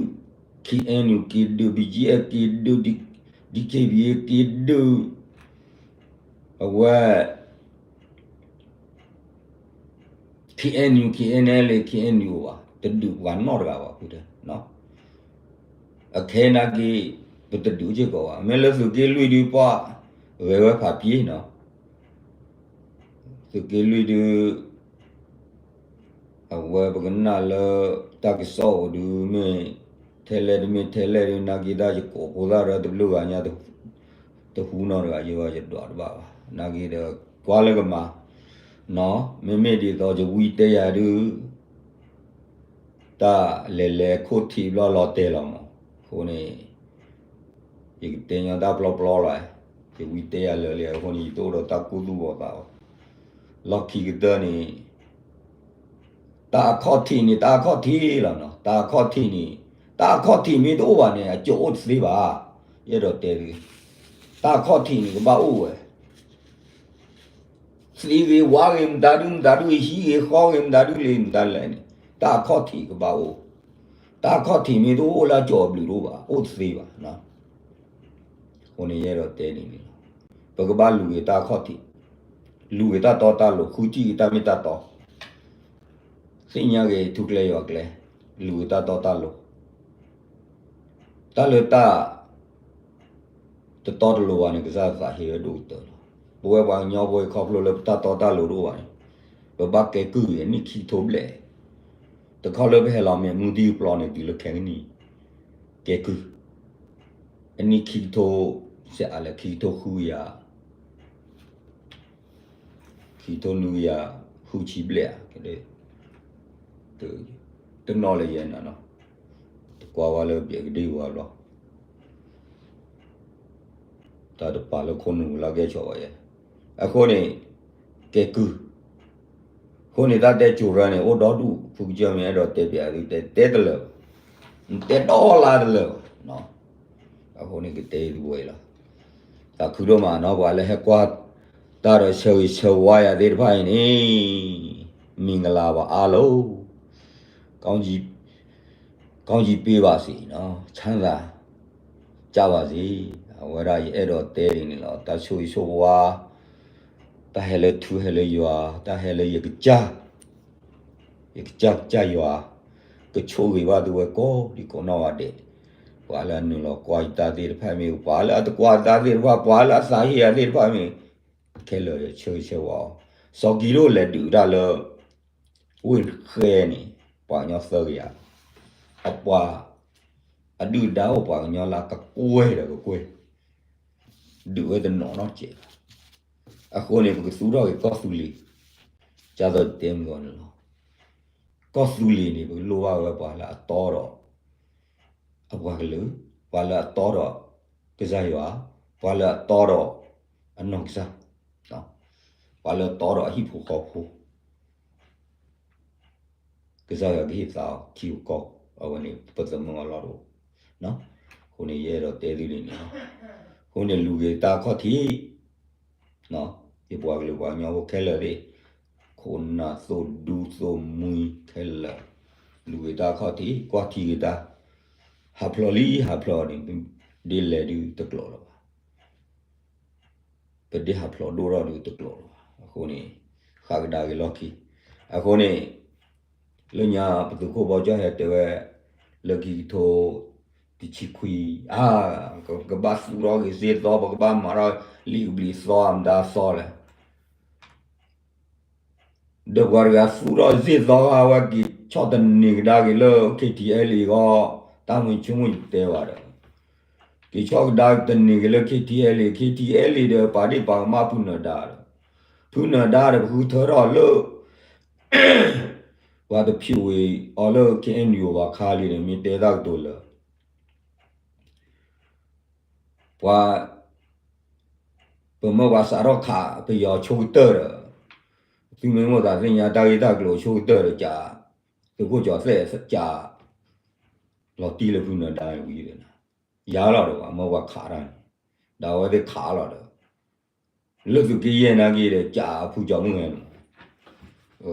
KNU က့ၤဒုး BGF က့ၤဒုး DKBA က့ၤဒုး အဝဲ KNU KNLA KNU ဘၣ် တဒုးပှၤနီတဂၤဘၣ် ဖုတဲ အခဲနာ်က့ ပတဒုးစ့ၢ်ကီးဘၣ် မ့ၢ်လၢသုးက့လွံၢ်ဒုးပှၢ် ဂဲၤဝဲဖးပျ့နီၤ သုးက့လွံၢ်ဒုး အဝဲပကနၣ်လၢ တၢ်ကစီၣ်အိၣ်ဒုး မ့ၢ်ထဲလဲၣ်တမ့ၢ်ထဲလဲၣ်ဒုး နာ်က့တၢ်ယကိးဖိသၣ်ဒီးတဘျုးဂၤညါ တဟူနီတဂၤ ယဲဘၣ်ယဒွးတဘၣ်ဘၣ် နာ်က့ဒီး ကွၢ်လၢကမၤ နီၤ မ့မ့ၢ်ဒ်သိးယဝံတဲယၤဒုး တၢ်လဲၤလဲၤခိၣ်ထံးဘျီလီၤတဲာ်လီၤမး အဃိန့ၣ် ယကတဲညီတၢ်ပျီပျီလီၤ ယဝံတဲယၤလၢာ်လံ အဃိန့ၣ် ယတအိၣ်ဒီးတၢ်ကူၣ်သူၣ်ဂီၤသးဘၣ် လီၢ်ခံကတၢၢ်န့ၣ် တၢ်အခီၣ်ထံးန့ၣ် တၢ်အခီၣ်ထံးလီၤနီၤ တၢ်အခီၣ်ထံးန့ၣ် တၢ်အခီၣ်ထံးမ့ၢ်တအိၣ်ဘၣ်န့ၣ် အကၠိအိၣ်တသ့ဘၣ် ယအဲၣ်ဒိးတဲသု တၢ်အခီၣ်ထံးန့ၣ် ကဘၣ်အိၣ်ဝဲ သံဂ့ၤဝါဂ့ၤ မတၤဒု မတၤဒု ဟံးဂ့ၤဃီဂ့ၤ မတၤဒုလံ မတၤလဲၣ်န့ၣ် တၢ်အခီၣ်ထံးကဘၣ်အိၣ် တၢ်အခီၣ်ထံးမ့ၢ်တအိၣ်လၢအကၠိအဘျုးတအိၣ်ဘၣ် အိၣ်တသ့ဘၣ် အဃိန့ၣ်ယအဲၣ်ဒိးတဲန့ၣ်န့ၣ်လီၤ ပကဘၣ်လူၤဂ့ၤတၢ်အခီၣ်ထံး လူၤဂ့ၤတၢ်တီတၢ်လိၤ ဃုထံၣ်ဂ့ၤတၢ်မ့ၢ်တၢ်တီ သ့ၣ်ညါဂ့ၤထူကျဲယွၤကျဲ လူၤဂ့ၤတၢ်တီတၢ်လိၤ တၢ်လၢတၢ် တတီတလိၤဘၣ်န့ၣ် ကစၢ်သးဟ့ဝဲဒိၣ်ကတၢၢ်လီၤ. ပဝဲပှၤကညီဖိအံၤခီဖျိလၢပတၢ်တီတၢ်လိၤတအိၣ်ဘၣ်န့ၣ် ပဘၣ်ကဲကုၢ်ဂ့ၤ အနံၣ်ခံကထိဘျဲၣ် တခီလၢပဟဲလီၤမ့ၢ်မူဒံၣ်ပျီန့ၣ် တုၤလၢခဲကနံၣ် ကဲကုၢ် အနံၣ်ခံကထိ စဲးအါလဲၣ် ခံကထိဃုကယၤ ခံကထိနွံကယၤ ဃုဆံဘျဲၣ်ဧါ တနီၣ်လၢယဲနီၤနီၤ တကွၢ်ဝဲလၢဘျဲးကဒံဝဲဘျီ တၢ်တပာ်လၢခိၣ်နူာ်လၢကဲဆီၣ်ဝဲယဲ အဃိန့ၣ် ကဲကုၢ် အဃိန့ၣ် တၢ်တဲကိၤရၢန့ၣ် အိၣ်ဒီဒူၣ် ဖုကစၢၢ်မ့ၢ်အဲၣ်ဒိးတဲပျးသု တဲတဲတလၢာ်ဘၣ် တဲဒီလါတလၢာ်ဘၣ် အဃိန့ၣ် ကတဲသုဝဲအံၤလီၤ သးခုဒိၣ်မးနီၤ ပှၤလၢဟဲကွၢ်တၢ်ဒီးဆၢဂ့ၤဆၢဝါယၤသ့ၣ်တဖၣ်အံၤန့ၣ် မင်္ဂလာပါအားလုံး ကောင်းချီး ကောင်းချီးပေးပါစေနော် ချမ်းသာကြပါစေ အဝဲဒၣ်ယအဲၣ်ဒိးတဲဒ်န့ၣ်လီၤ တၢ်ဆိၣ်ဂ့ၤဆိၣ်ဝါ တၢ်ဟဲလၢထူဟဲလၢယွၤ, တၢ်ဟဲလၢယကစၢ်, ယကစၢ်ကစၢ်ယွၤ, ကဆိၣ်ဂ့ၤဘၣ်သုဝဲကိးဒံကိးနီၢ်ဂၤဒဲး, ပှၤလၢအနုာ်လီၤကွၢ်ယတၢ်သ့ၣ်တဖၣ်မ့ၢ်, ပှၤလၢအတကွၢ်ယတၢ်သ့ၣ်တဖၣ်, ပှၤလၢအသးဟ့ယၤသ့ၣ်တဖၣ်မ့ၢ်, ခဲလၢာ်ဆၢဂ့ၤဆၢဝါအီၤ, စီၤကံဒိၣ်လဲၤဒုးတၢ်လၢ ဝ့ၢ်ဃဲန့ၣ် ပှၤကညီသၢကယၤ, အပှၤ, အဒုၣ်ဒါအိၣ်ပှၤကညီလၢကကွဲၢ်ဒီးကကွဲၢ်, ဒုးဝဲတနီၤနီတစဲးဘၣ်. အဃိန့ၣ် ပကသူၣ်ထီၣ်က့ၤကီၢ်သူလ့ၤ, ကၢ်သိးတဲမုၢ်ဂီၤန့ၣ်လီၤ. ကီၢ်သူလ့ၤန့ၣ် ပကလိၣ်ဘၣ်ဝဲပှၤလၢအတီဒီး အပှၤကလုာ်, ပှၤလၢအတီဒီးကစၢ်ယွၤ, ပှၤလၢအတီဒီးအနီၢ်ကစၢ်, ပှၤလၢအတီဒီးအဟံၣ်ဖိဃီဖိ ကစၢ်ယွၤကဟ့ၣ်သါအီၤထံဧိၤကီၢ်ဧိၤ, အဝဲန့ၣ်ပသးမုၢ်အလီၢ်တအိၣ်. အဃိန့ၣ် ယအဲၣ်ဒိးတဲသုဒ်န့ၣ်လီၤ. အဃိန့ၣ် လူၤက့ၤတၢ်အခီၣ်ထံး, ယပှၤကလုာ်ပှၤကညီဖိခဲလၢာ်သ့ၣ်, ခိၣ်နၢ်သိၣ်ဒူသိၣ်မှံခဲလၢာ်, လူၤက့ၤတၢ်အခီၣ်ထံး, ကွၢ်ထံက့ၤတၢ်, ဟးဖျိးလံဟးဖျိးန့ၣ်, ဒ်လဲၣ်ဒုးတကျိးလၢၤဘၣ်. ပဒ့ဟးဖျိးဒိၣ်ထီၣ်ဒုးတကျိးလီၤ. အဃိန့ၣ် ဃၣ်ကဒါက့ၤလီၢ်ခံ. အဃိန့ၣ် လၢညါပသုးခိၣ်ဘီကၠီၣ်ဟဲတဲဝဲ လၢခံကထိတဆံခွံ, အါ, ကဘၣ်သူၣ်ထီၣ်က့ၤစ့သီ, ပကဘၣ်မၤထီၣ်လံာ်ကဘျံးသီ အမတၤသီလဲၣ်. ဒီးပှၤတဂၤသူၣ်ထီၣ်စ့သီဂၤဝဲ က့ၤဆီၣ်သနံးကဒါက့ၤလၢ KTLA ဂီၢ်, တၢ်မ့ၢ်ဆိကမိၣ်ယတဲဘၣ်ဒီး က့ၤဆီၣ်ကဒါသနံးက့ၤလၢ KTLA, KTLA ဒီးပာ်ဒ့ၣ်ပာ်ကမၣ်ဖုနၢၤဒါဒီး, ဖုနၢၤဒါဒီး ပဃုထၢထီၣ်လၢ ပှၤတဖၠူးဝံၤအီၤလၢ KNU ဘၣ်ခါလံန့ၣ် မ့ၢ်တဲတၢ်ကတိၤလၢ ပှၤ ပမၢပှၤစးထီၣ်ခး ပယီၤဆိကတၢၢ်ဒီး, သုမ့ၢ်မိၣ်သးသ့ၣ်ညါတၢ်ဂ့ၢ်တၢ်ကျိၤဆိကတၢၢ်ဒီး ကး, သုးခိၣ်ကၠီၤသဲးကး လီၤတံၢ်လၢဖုနၢၤဒါဝံၤဒီး, ယၤလီၤဒီး ပှၤမၢပှၤခးတၢ်န့ၣ်, ဒီးအဝဲသ့ၣ်ခးလီၤဒီး, လၢသုးက့ယဲၢ်နာ်က့ဒီး ကးဖုကၠီၤမုၢ်ဟဲန့ၣ်, အဃိန့ၣ်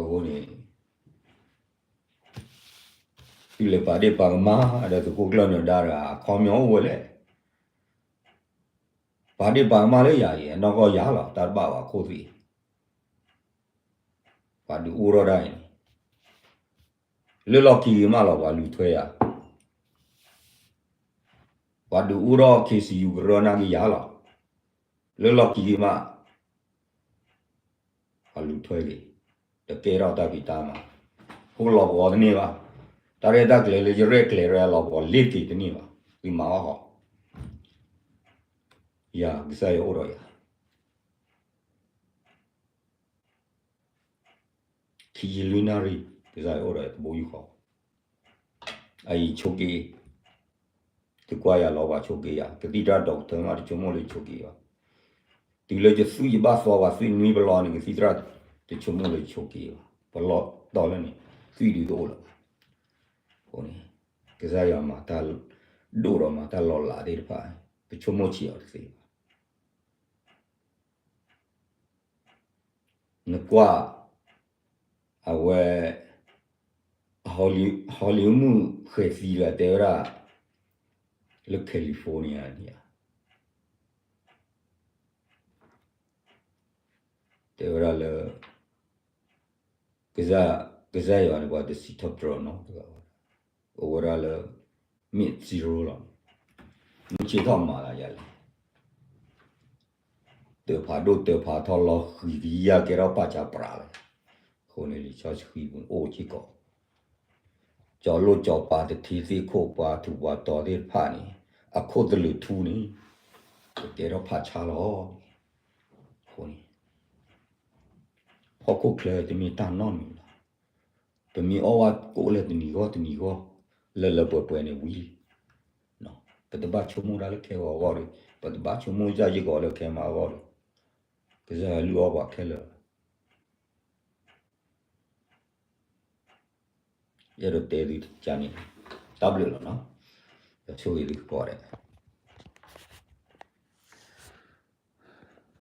သုလဲၤပာ်ဒ့ၣ်ပာ်ကမၣ်ဒီးသုးခိၣ်ကျၢၢ်နၢၤဒါတဂၤ အခီပညီအိၣ်ဝဲလဲၣ်. ပာ်ဒ့ၣ်ပာ်ကမၣ်လၢယၤအံၤ အနီၢ်ကီၢ်ယၤလီၤ တၢ်တဘၣ်ဘၣ်ခိၣ်သ့ၣ်, ပှၤဒုးအိၣ်ထီၣ်ဒၣ်အံၤန့ၣ်, လၢလီၢ်ခံက့ၤမးလီၤ ပှၤလူၤထွဲယၤ, ပှၤဒုးအိၣ်ထီၣ် KCU ကရၢနာ်က့ယၤလီၤ, လၢလီၢ်ခံက့ၤမး ပှၤလူၤထွဲက့ၤ, တကဲထီၣ်တၢ်ဖံးတၢ်မၤ, ဖိလီၤပှီၤတန့ၢ်ဘၣ်, တၢ်ရဲၣ်တၢ်ကျဲၤလၢယရဲၣ်ကျဲၤရဲၣ်လီၤပှီၤလ့ၤက့ၤတန့ၢ်ဘၣ်, သုမၤအီၣ်ဃီ, ယၤ ကစၢ်ယွၤအိၣ်ဒီးယၤ ခံယံၤလွံၢ်နၣ်ရံၣ် ကစၢ်ယွၤအိၣ်ဒီးယၤတဘိယူၢ်ဃီ, အအံၤဆိးက့, သုကွၢ်ယၤလီၤ ပှၤဆိးက့ယၤ, ကသံၣ်တြၢ်ဒီကထၢမး တဆိကမိၣ်လၢယဆိးက့ဘၣ်, တုၤလၢယသွံၣ်ယဘၣ်သီ ပှၤသွံၣ်နွံပလီၢ်န့ၣ် ကသံၣ်တြၢ်တဆိကမိၣ်လၢယဆိးက့ဘၣ်, ပလီၢ်တီၤလၢန့ၣ် သွံၣ်ဒုးတအိၣ်လၢၤဘၣ်, အဃိန့ၣ် ကစၢ်ယွၤမၤတၢ်ဒိၣ်ဒီးမၤတၢ်လီၤလးသ့ၣ်တဖၣ် ပဆိကမိၣ်ဆံးအီၤတသ့ဘၣ် နကွၢ်, အဝဲ, Hollywood ဃဲၤသံဒီးတဲဝဲဒၣ်, လၢ California န့ၣ်ဧါ, တဲဝဲဒၣ်လၢ ကစၢ်, ကစၢ်ယွၤန့ၣ် ပှၤတစံးထီၣ်ပတြၢၤနီတဂၤဘၣ်, အိၣ်ဝဲဒၣ်လၢ မ့ၢ် zero လီၤ, မုၢ်ဆ့ၣ်ထီၣ်မၤသးယၤလဲၣ် တၢ်ဖးဒိၣ်တၢ်ဖးထီၣ်လီၤဃံၤကယၢ်ကဲထီၣ်ပာ်စၢ်ပြးလီၤ, အဃိန့ၣ်လံာ်စီဆှံပူၤအိၣ်စ့ၢ်ကီး, ကၠီၤလိၣ်ကၠီၤပၤတထံသ့ၣ်ခိၣ်ပှၤထူးပှၤတီၤသ့ၣ်တဖၣ်န့ၣ်, အခိၣ်သလုးထူန့ၣ်, ကကဲထီၣ်ဖးဆါလီၤ, အဃိန့ၣ် ဟီၣ်ခိၣ်ချၢတမ့ၢ်တၢ်နီတမံၤလီၤ, ပမ့ၢ်အီၣ်ဘၣ်ကိၣ်လၢတနံၤဂီၢ်တနံၤဂီၢ်, လၢလၢပှဲၤပှဲၤန့ၣ်ဝံၤလံ, ပတဘၣ်ဆိကမိၣ်တၢ်လၢခဲဂီၤအဂီၢ်ဒီး, ပတဘၣ်ဆိကမိၣ်တၢ်ယံာ်ကီးလၢခဲမးအဂီၢ်ဒီး, ကစၢ်ယွၤလုၢ်အီၣ်ပှၤခဲလၢာ်လီၤ. ယအဲၣ်ဒိးတဲသုတၢ်န့ၣ်, တၢ်ဘျုးလီၤနီၤ, ယဆိၣ်ဂ့ၤသုကိးဂၤဒဲး